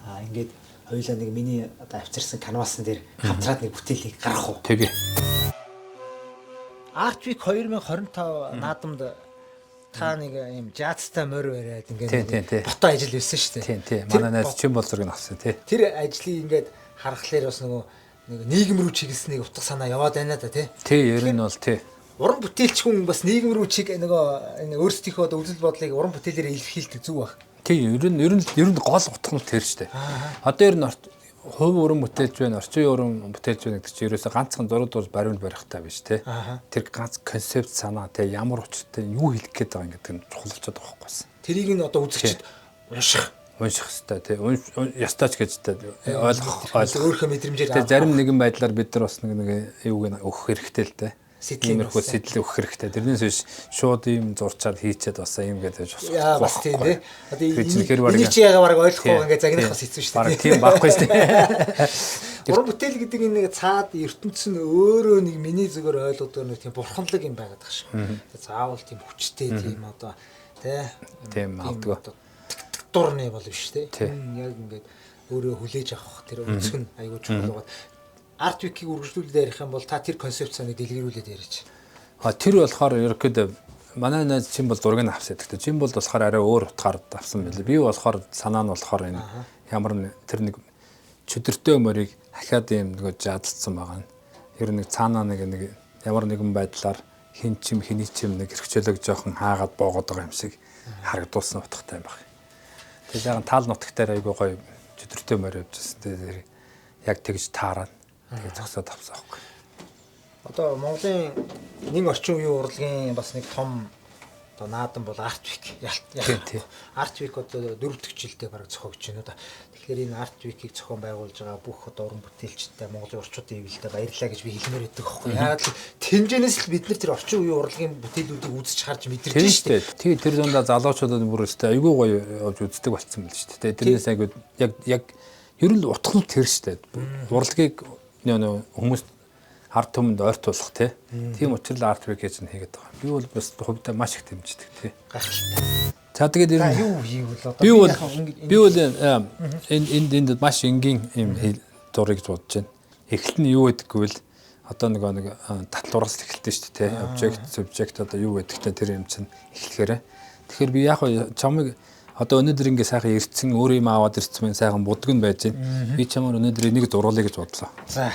Аа ингээд хоёулаа нэг миний одоо авчирсан канвасан дээр хамтраад нэг бүтээлийг гаргах уу. Тэгээ. Art Week 2025 наадамд та нэг юм жаазтай морь бариад ингээд ботоо ажил байсан шүү дээ. Тийм тийм. Манай найз Чин болзорг нь авсан тий. Тэр ажлыг ингээд харахлаар бас нөгөө нэг нийгэм рүү чиглэснийг утга санаа яваад байна да тий. Тий, ер нь бол тий. Уран бүтээлч хүн бас нийгэм рүү чиг нөгөө энэ өөрсдийнхөө одоо үзэл бодлыг уран бүтээлээр илэрхийлдэг зүг баг. Тий, ер нь гол утга нь тэр шүү дээ. Одоо ер нь Хувь уран бүтээлч байна, орчин үеийн уран бүтээлч байна гэдэг чинь ерөөсөө ганцхан зураг дурж баримт барихтай биш те. Тэр ганц концепт санаа те, ямар учиртай, юу хэлэх гээд байгаа гэдэг нь чухал болчиход байгаа байхгүй. Тэрийг нь одоо үзэгчд унших Унших хэрэгтэй те. Ястаач гэж те, ойлгох ойлгох. Өөрийнхөө мэдрэмжээр. Тэгээ зарим нэгэн байдлаар бид нар бас нэг юуг нь өгөх хэрэгтэй л дээ. Сэтлийг Иймэрхүү бас. сэтэл өгөх хэрэгтэй. Тэрнээс биш шууд ийм зурчаад хийчээд бас ийм гэдэг бас Яа, бас тийм тий. Одоо Тэр чинь хэр бараг энийг чи яга бараг ойлгохгүй ингээд загнах бас хэцүү шүү Бараг дээ. тийм байхгүй шүү дээ. Уран бүтээл гэдэг энэ нэг цаад ертөнц нь өөрөө нэг миний зүгээр ойлгодог нэг тийм бурханлаг юм байгаад байгаа шиг. Заавал тийм хүчтэй, тийм одоо тий. Тийм, авдгаа. Дурны бол биш тий. Тий. Энэ яг ингээд өөрөө хүлээж авах тэр өнцөг нь айгүй чухал байгаа. Арт викийг үргэлжлүүлээд ярих юм бол та тэр концепцийг дэлгэрүүлээд яриач. А тэр болохоор ерөнхийдөө манай найз чин бол зургийг нь авсан гэдэг. Чин бол болохоор арай өөр утгаар авсан байлээ. Би болохоор санаа нь болохоор энэ ямар нэг тэр нэг чөдөртөө морийг ахаад ийм нөгөө жадалцсан байгаа нь. Ер нь нэг цаанаа нэг нэг ямар нэгэн байдлаар хин чим хэний чим нэг эрхчлөөг жоохон хаагаад боогод байгаа юм шиг харагдуулсан утгатай юм байна. Тэгээд яг таал нутагтаар айгүй гоё чөдөртөө морь явжсэн. Тэгээд яг тэгж таараад тэгээд зогсоод авсан аахгүй. Одоо Монголын нэг орчин үеийн урлагийн бас нэг том одоо наадам бол Art Week. Тийм, тийм. Art Week одоо 4 дахь жилдээ бараг зохиогдож байна уу да. Тэгэхээр энэ Art Week-ийг зохион байгуулж байгаа бүх одоо уран бүтээлчтэй, Монголын орчуудын ивэлдэ баярлалаа гэж би хэлмээр байдаг аахгүй. Яагаад л тэмжээнээс л бид нар тэр орчин үеийн урлагийн бүтээлүүдийг үзэж харж мэдэрч Тийм байна шүү дээ. Тий, тэр дундаа залуучуудад бүр өстэй айгүй гоё явж үздэг болцсон байл шүү дээ. Тэрнээс айгүй яг яг ер нь л утга нь тэр шүү дээ. Урлагийг нөө хүмүүс ард түмэнд ойртуулах тий. Тийм учраас арт вик гэж нь хийгээд байгаа. Би бол бас хувьдаа маш их дэмждэг тий. Гайхалтай. За, тэгээд ер За нь юу хийвэл одоо би бол яг ингэж би бол энэ энд энд маш энгийн юм зургийг бодож байна. Эхлэл нь юу гэдэг гэвэл одоо нөгөө нэг татал ураас эхэлдэг шүү дээ, тий. Object, subject одоо юу гэдэгтэй тэр юм чинь эхлэхээр. Тэгэхээр би яг хөө чамыг одоо өнөөдөр ингээ сайхан ирцэн, өөр юм аваад ирцэн мэн, сайхан будаг нь байж байна. Би чамаар өнөөдөр энийг зуруулъя гэж бодлоо. За.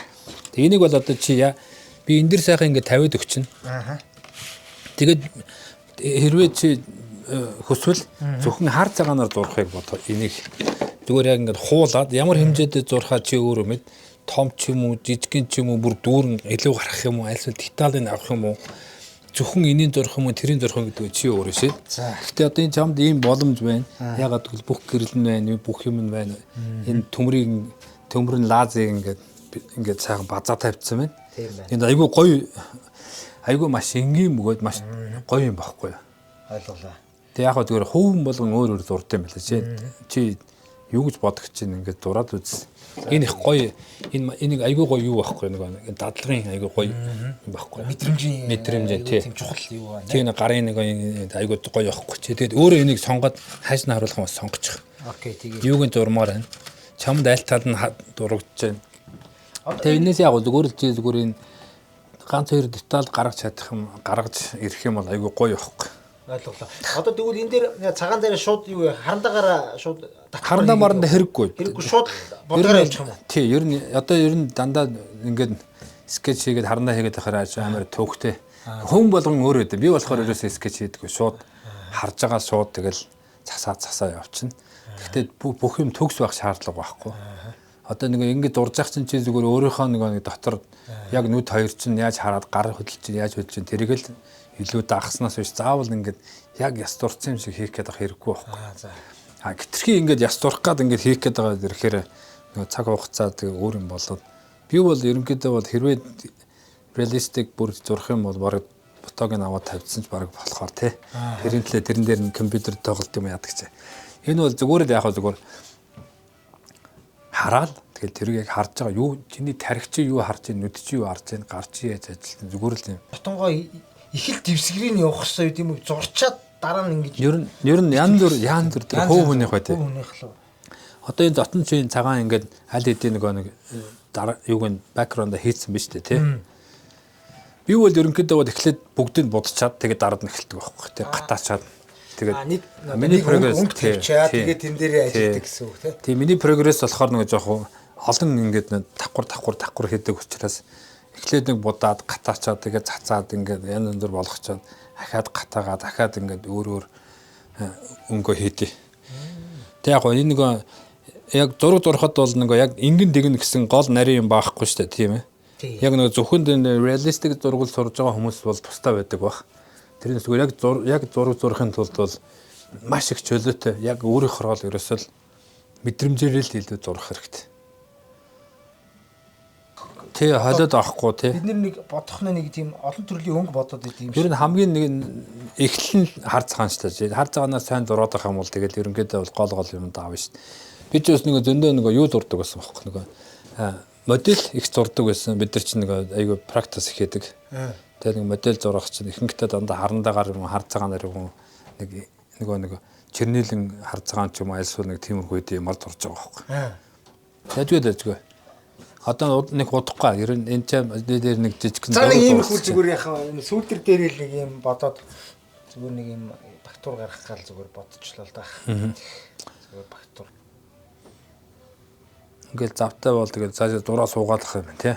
Тэг энийг бол одоо чи яа, би энэ дэр сайхан ингээ тавиад өгчин. Тэгээд хэрвээ чи хүсвэл зөвхөн хар цагаанаар зурхыг бодоо. Энийг зүгээр яг ингээд хуулаад ямар хэмжээдээ зурхаа чи өөрөө мэд, том ч юм уу, жижигэн ч юм уу, бүр дүүрэн илүү гарах юм уу, альсвал деталийг авах юм уу, зөвхөн энийн зурх юм уу, тэрийн зурх юм гэдэг чи өөрөө шээ. За. Гэхдээ одоо энэ чамд ийм боломж байна. Ягаад гэвэл бүх гэрэл нь байна, бүх юм нь байна. Энэ төмрийг, төмөр нь лазыг ингээд ингээд сайхан базаа тавьчихсан байна. Тийм байна. Энэ айгүй гоё, айгүй маш энгийн бөгөөд маш гоё юм багхгүй юу? Ойлголоо. Тэг яг хөө зүгээр хувь болгон өөр өөр зурд юм байна. Чи юу гэж бодох чинь ингээд зураад үз. Энэ их гоё, энэ энийг айгүй гоё юу байхгүй нэг дадлагын айгүй гоё юм байхгүй. Мэдрэмжийн Мэдрэмжийн, айгүй тий. тийм чухал юу байна. Тийм, нэг гарын нэг айгүй гоё байхгүй чи. Тэгээд өөрөө энийг сонгоод хайж нь харуулах юм бас сонгочих. Окей, тэгээ. Юуг нь зурмаар байна. Чамд аль тал нь дурагдж байна. Одоо Тэгээ энэс яг зүгээр л чи зүгээр энэ ганц хоёр деталь гаргаж чадах юм, гаргаж ирэх юм бол айгүй гоё байхгүй. Ойлголоо. Одоо тэгвэл энэ дээр цагаан дээр шууд юу вэ? Харандаагаараа шууд татвар Харандаа хийгээд марандаа хэрэггүй. Хэрэггүй, шууд бодгоор явчих юм уу? Тий, ер нь одоо ер нь дандаа ингээд скетч хийгээд харандаа хийгээд байхаар амар төвхтэй. Хүн болгон өөр өгдөө. Би болохоор ерөөсөө скетч хийдэггүй. Шууд харж байгаа, шууд тэгэл засаа засаа явчихна. Гэхдээ бүх юм төгс байх шаардлага байхгүй. Одоо нэг ингэж дурж явах чинь чи зүгээр өөрийнхөө нэг дотор яг нүд хоёр чинь яаж хараад, гар хөдөлж чинь яаж хөдөлж чинь тэрийг л илүү дагаснаас биш заавал ингээд яг яс дурцсан юм шиг хийх гээд байх хэрэггүй байхгүй. Аа, за. А гитрхи ингээд яс дурах гад ингээд хийх гээд байгаа ирэхээр нөгөө цаг хугацаа тэгээ өөр юм болоод би бол ерөнхийдөө бол хэрвээ реалистик бүр зурх юм бол бараг фотог нь аваад тавьчихсан ч бараг болохоор тий. Тэрийн төлөө тэрэн дээр нь компьютер тоглолт юм яадаг чи. Энэ бол зүгээр л яг зүгээр хараад тэгэл тэрийг яг харж байгаа юу, чиний тарих чи юу харж байна, нүд чи юу харж байна, гар чи яаж ажиллаж, зүгээр л юм. Дотонгоо их л дэвсгэрийг явах хэрэгтэй юм уу? Зурчаад дараа нь ингэж Ер нь янз бүр янз бүр тэр хувь хүнийх бай тий. Хувь хүнийх л. Одоо энэ дотн чи энэ цагаан ингээд аль хэдийн нөгөө нэг дараа юуг нь бэкграунд хийцэн биз дээ тий. Би бол ерөнхийдөө бол эхлээд бүгдийг будчаад тэгээд дараад нь эхэлдэг байхгүй тий. Гатаачаад тэгээд А нэг миний прогресс өнгө тий, тавьчаад тий. тэгээд тэн дээрээ Тий. ажилладаг гэсэн үг тий. Тий, миний прогресс болохоор нэг жоохон олон ингээд нэг давхар давхар давхар хийдэг учраас эхлээд нэг будаад гатаачаад тэгээд цацаад ингээд янз янзор болгочоод ахаад гатаагаа дахиад ингээд өөр өөр өнгө хийдэ. Тэг яг гоо энэ нөгөө Яг зураг зурхад бол нөгөө яг ингэн тэгнэ гэсэн гол нарийн юм байхгүй шүү дээ, тийм ээ. Яг нөгөө зөвхөн энэ realistic зураг сурж байгаа хүмүүс бол тусдаа байдаг бах. Тэрнээс зүгээр яг зураг зурхын тулд бол маш их чөлөөтэй яг өөрийнхөө л ерөөсөө л мэдрэмжээрээ л илүү зурах хэрэгтэй. Тий, холиод авахгүй тий. Бид нэг бодох нэг тийм олон төрлийн өнгө бодоод идэв юм шиг. Ер нь хамгийн нэг эхлэл нь хар цагаан шүү дээ. Хар цагаанаас сайн зураад байх юм бол тэгэл ерөнхийдөө бол гол юм даав шүү дээ. Би ч бас нэг зөндөө нэг юу зурдаг байсан байхгүй нөгөө модель их зурдаг байсан. Бид нар чинь нэг айгүй practice их хийдэг. Тэгээ нэг модель зурах чинь ихэнхдээ дандаа харандаагаар юм хар цагаанаар юм нэг нөгөө нэг чернилэн хар цагаан ч юм уу альсвал нэг тиймэрхүү юмар зурж байгаа байхгүй. Яжгүй дажгүй. Одоо нэг удахгүй. Ер нь энэ ч дээр нэг жижигхэн зураг. За нэг иймэрхүү зүгээр яхаа энэ сүүлдэр дээр л нэг юм бодоод зүгээр нэг юм багтур гаргах гал зүгээр бодчихлоо л да. Зүгээр багтур. Ингээл завтай бол тэгэл цаашаа дураа суугаалах юм тий.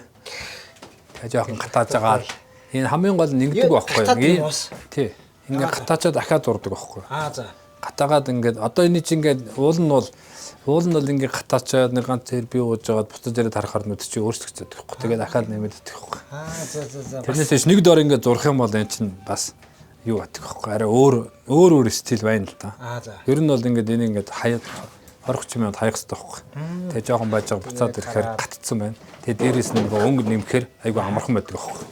Тэгээ жоохон гатааж байгаа. Энэ хамгийн гол нь ингэдэг байхгүй юу? Тий. Ингээ гатаачаа дахиад зурдаг байхгүй юу? Аа за. Гатаагаад ингээд одоо энэ чинь ингээд уул нь бол ингээд гатаачаад нэг ганц тэр би ууж байгаад буцаж ирээд харахаар нүд чи өөрчлөгдөж байхгүй. Тэгээд дахиад нэмэд идэх байхгүй. Аа за за за. Тэрнээс биш нэг дор ингээд зурх юм бол энэ чинь бас юу батг байхгүй. Арай өөр стил байна л да. Аа за. Ер нь бол ингээд энийг ингээд хаяад 20 30 минут хаях хэрэгтэй байхгүй. Тэгээ жоохон байж байгаа буцаад ирэхээр гатцсан байна. Тэгээ дээрээс нь нөгөө өнгө нэмэхээр айгүй амархан байдаг байхгүй.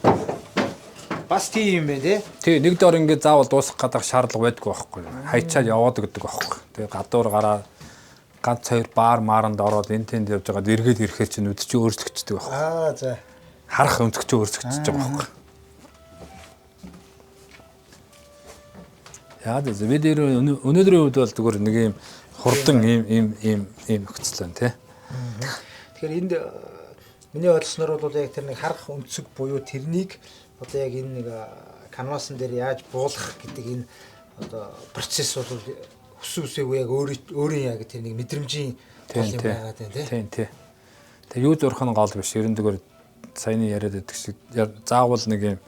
Бас тийм юм байна тий. Тий, нэг дор ингээд заавал дуусгах гадах шаардлага байдгүй байхгүй. Хайчаад яваад өгдөг байхгүй. Тэгээ гадуур гараа ганц хоёр баар мааранд ороод энэ тэнд явж байгаад эргээд ирэхээр чинь нүд чи өөрчлөгддөг байхгүй. Аа за. Харах өнцөг чи өөрчлөгдөж байгаа байхгүй. Яа дэ бид өнөөдрийн үед бол зүгээр нэг юм хурдан ийм нөхцөл байна тий. Тэгэхээр энд миний ойлгосноор бол яг тэр нэг харах өнцөг буюу тэрнийг одоо яг энэ нэг канвасан дээр яаж буулгах гэдэг энэ одоо процесс бол хүссэн үсээгүй яг өөрийн яг тэр нэг мэдрэмжийн гол юм байгаа тийм тий. Тийм тий. Тэгээ юу зурх нь гол биш. Ерөн зүгээр саяны яриад байдаг шиг заавал нэг юм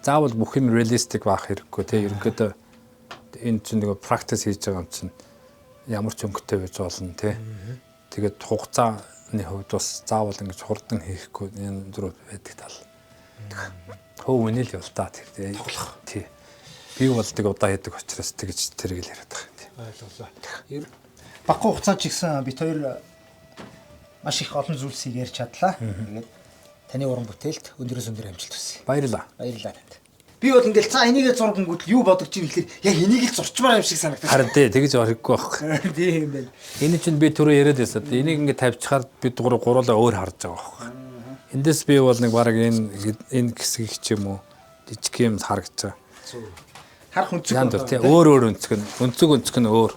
заавал бүх юм realistic байх хэрэггүй тий. Ерөнхийдөө энэ чинь нэг practice хийж байгаа юм чинь ямар ч өнгөтэй байж болно тий. Тэгээд хугацааны хувьд бас заавал ингэж хурдан хийхгүй энэ зүрх байдаг тал. Хөө үнэ л юм л та тэр тий. Тоглох. Тий. Би бол тэг удаа хийдэг учраас тэгж тэрийг л яриад байгаа юм тий. Ойлголоо. Баггүй хугацаанд ч гэсэн бит хоёр маш их олон зүйлсийг ярьж чадлаа. Тэгээд таны уран бүтээлд өндрөөс өндөр амжилт хүсье. Баярлалаа. Баярлалаа танд. Би бол ингээл за энийгээ зургангууд юу бодож ийн гэхэлэр яг энийг л зурчмаар юм шиг санагдав. Харин тий тэгж хэрэггүй байхгүй. Тийм юм байна. Энэ чинь би түрүү яриад байсан. Энийг ингээд тавьчихаар бид гурлаа өөр харж байгаа байхгүй. Эндээс би бол нэг бараг энэ хэсгийг ч юм уу жижиг юм харагдаж байгаа. Зүг. Харах өнцөг өөр өнцөг нь өнцөг нь өөр.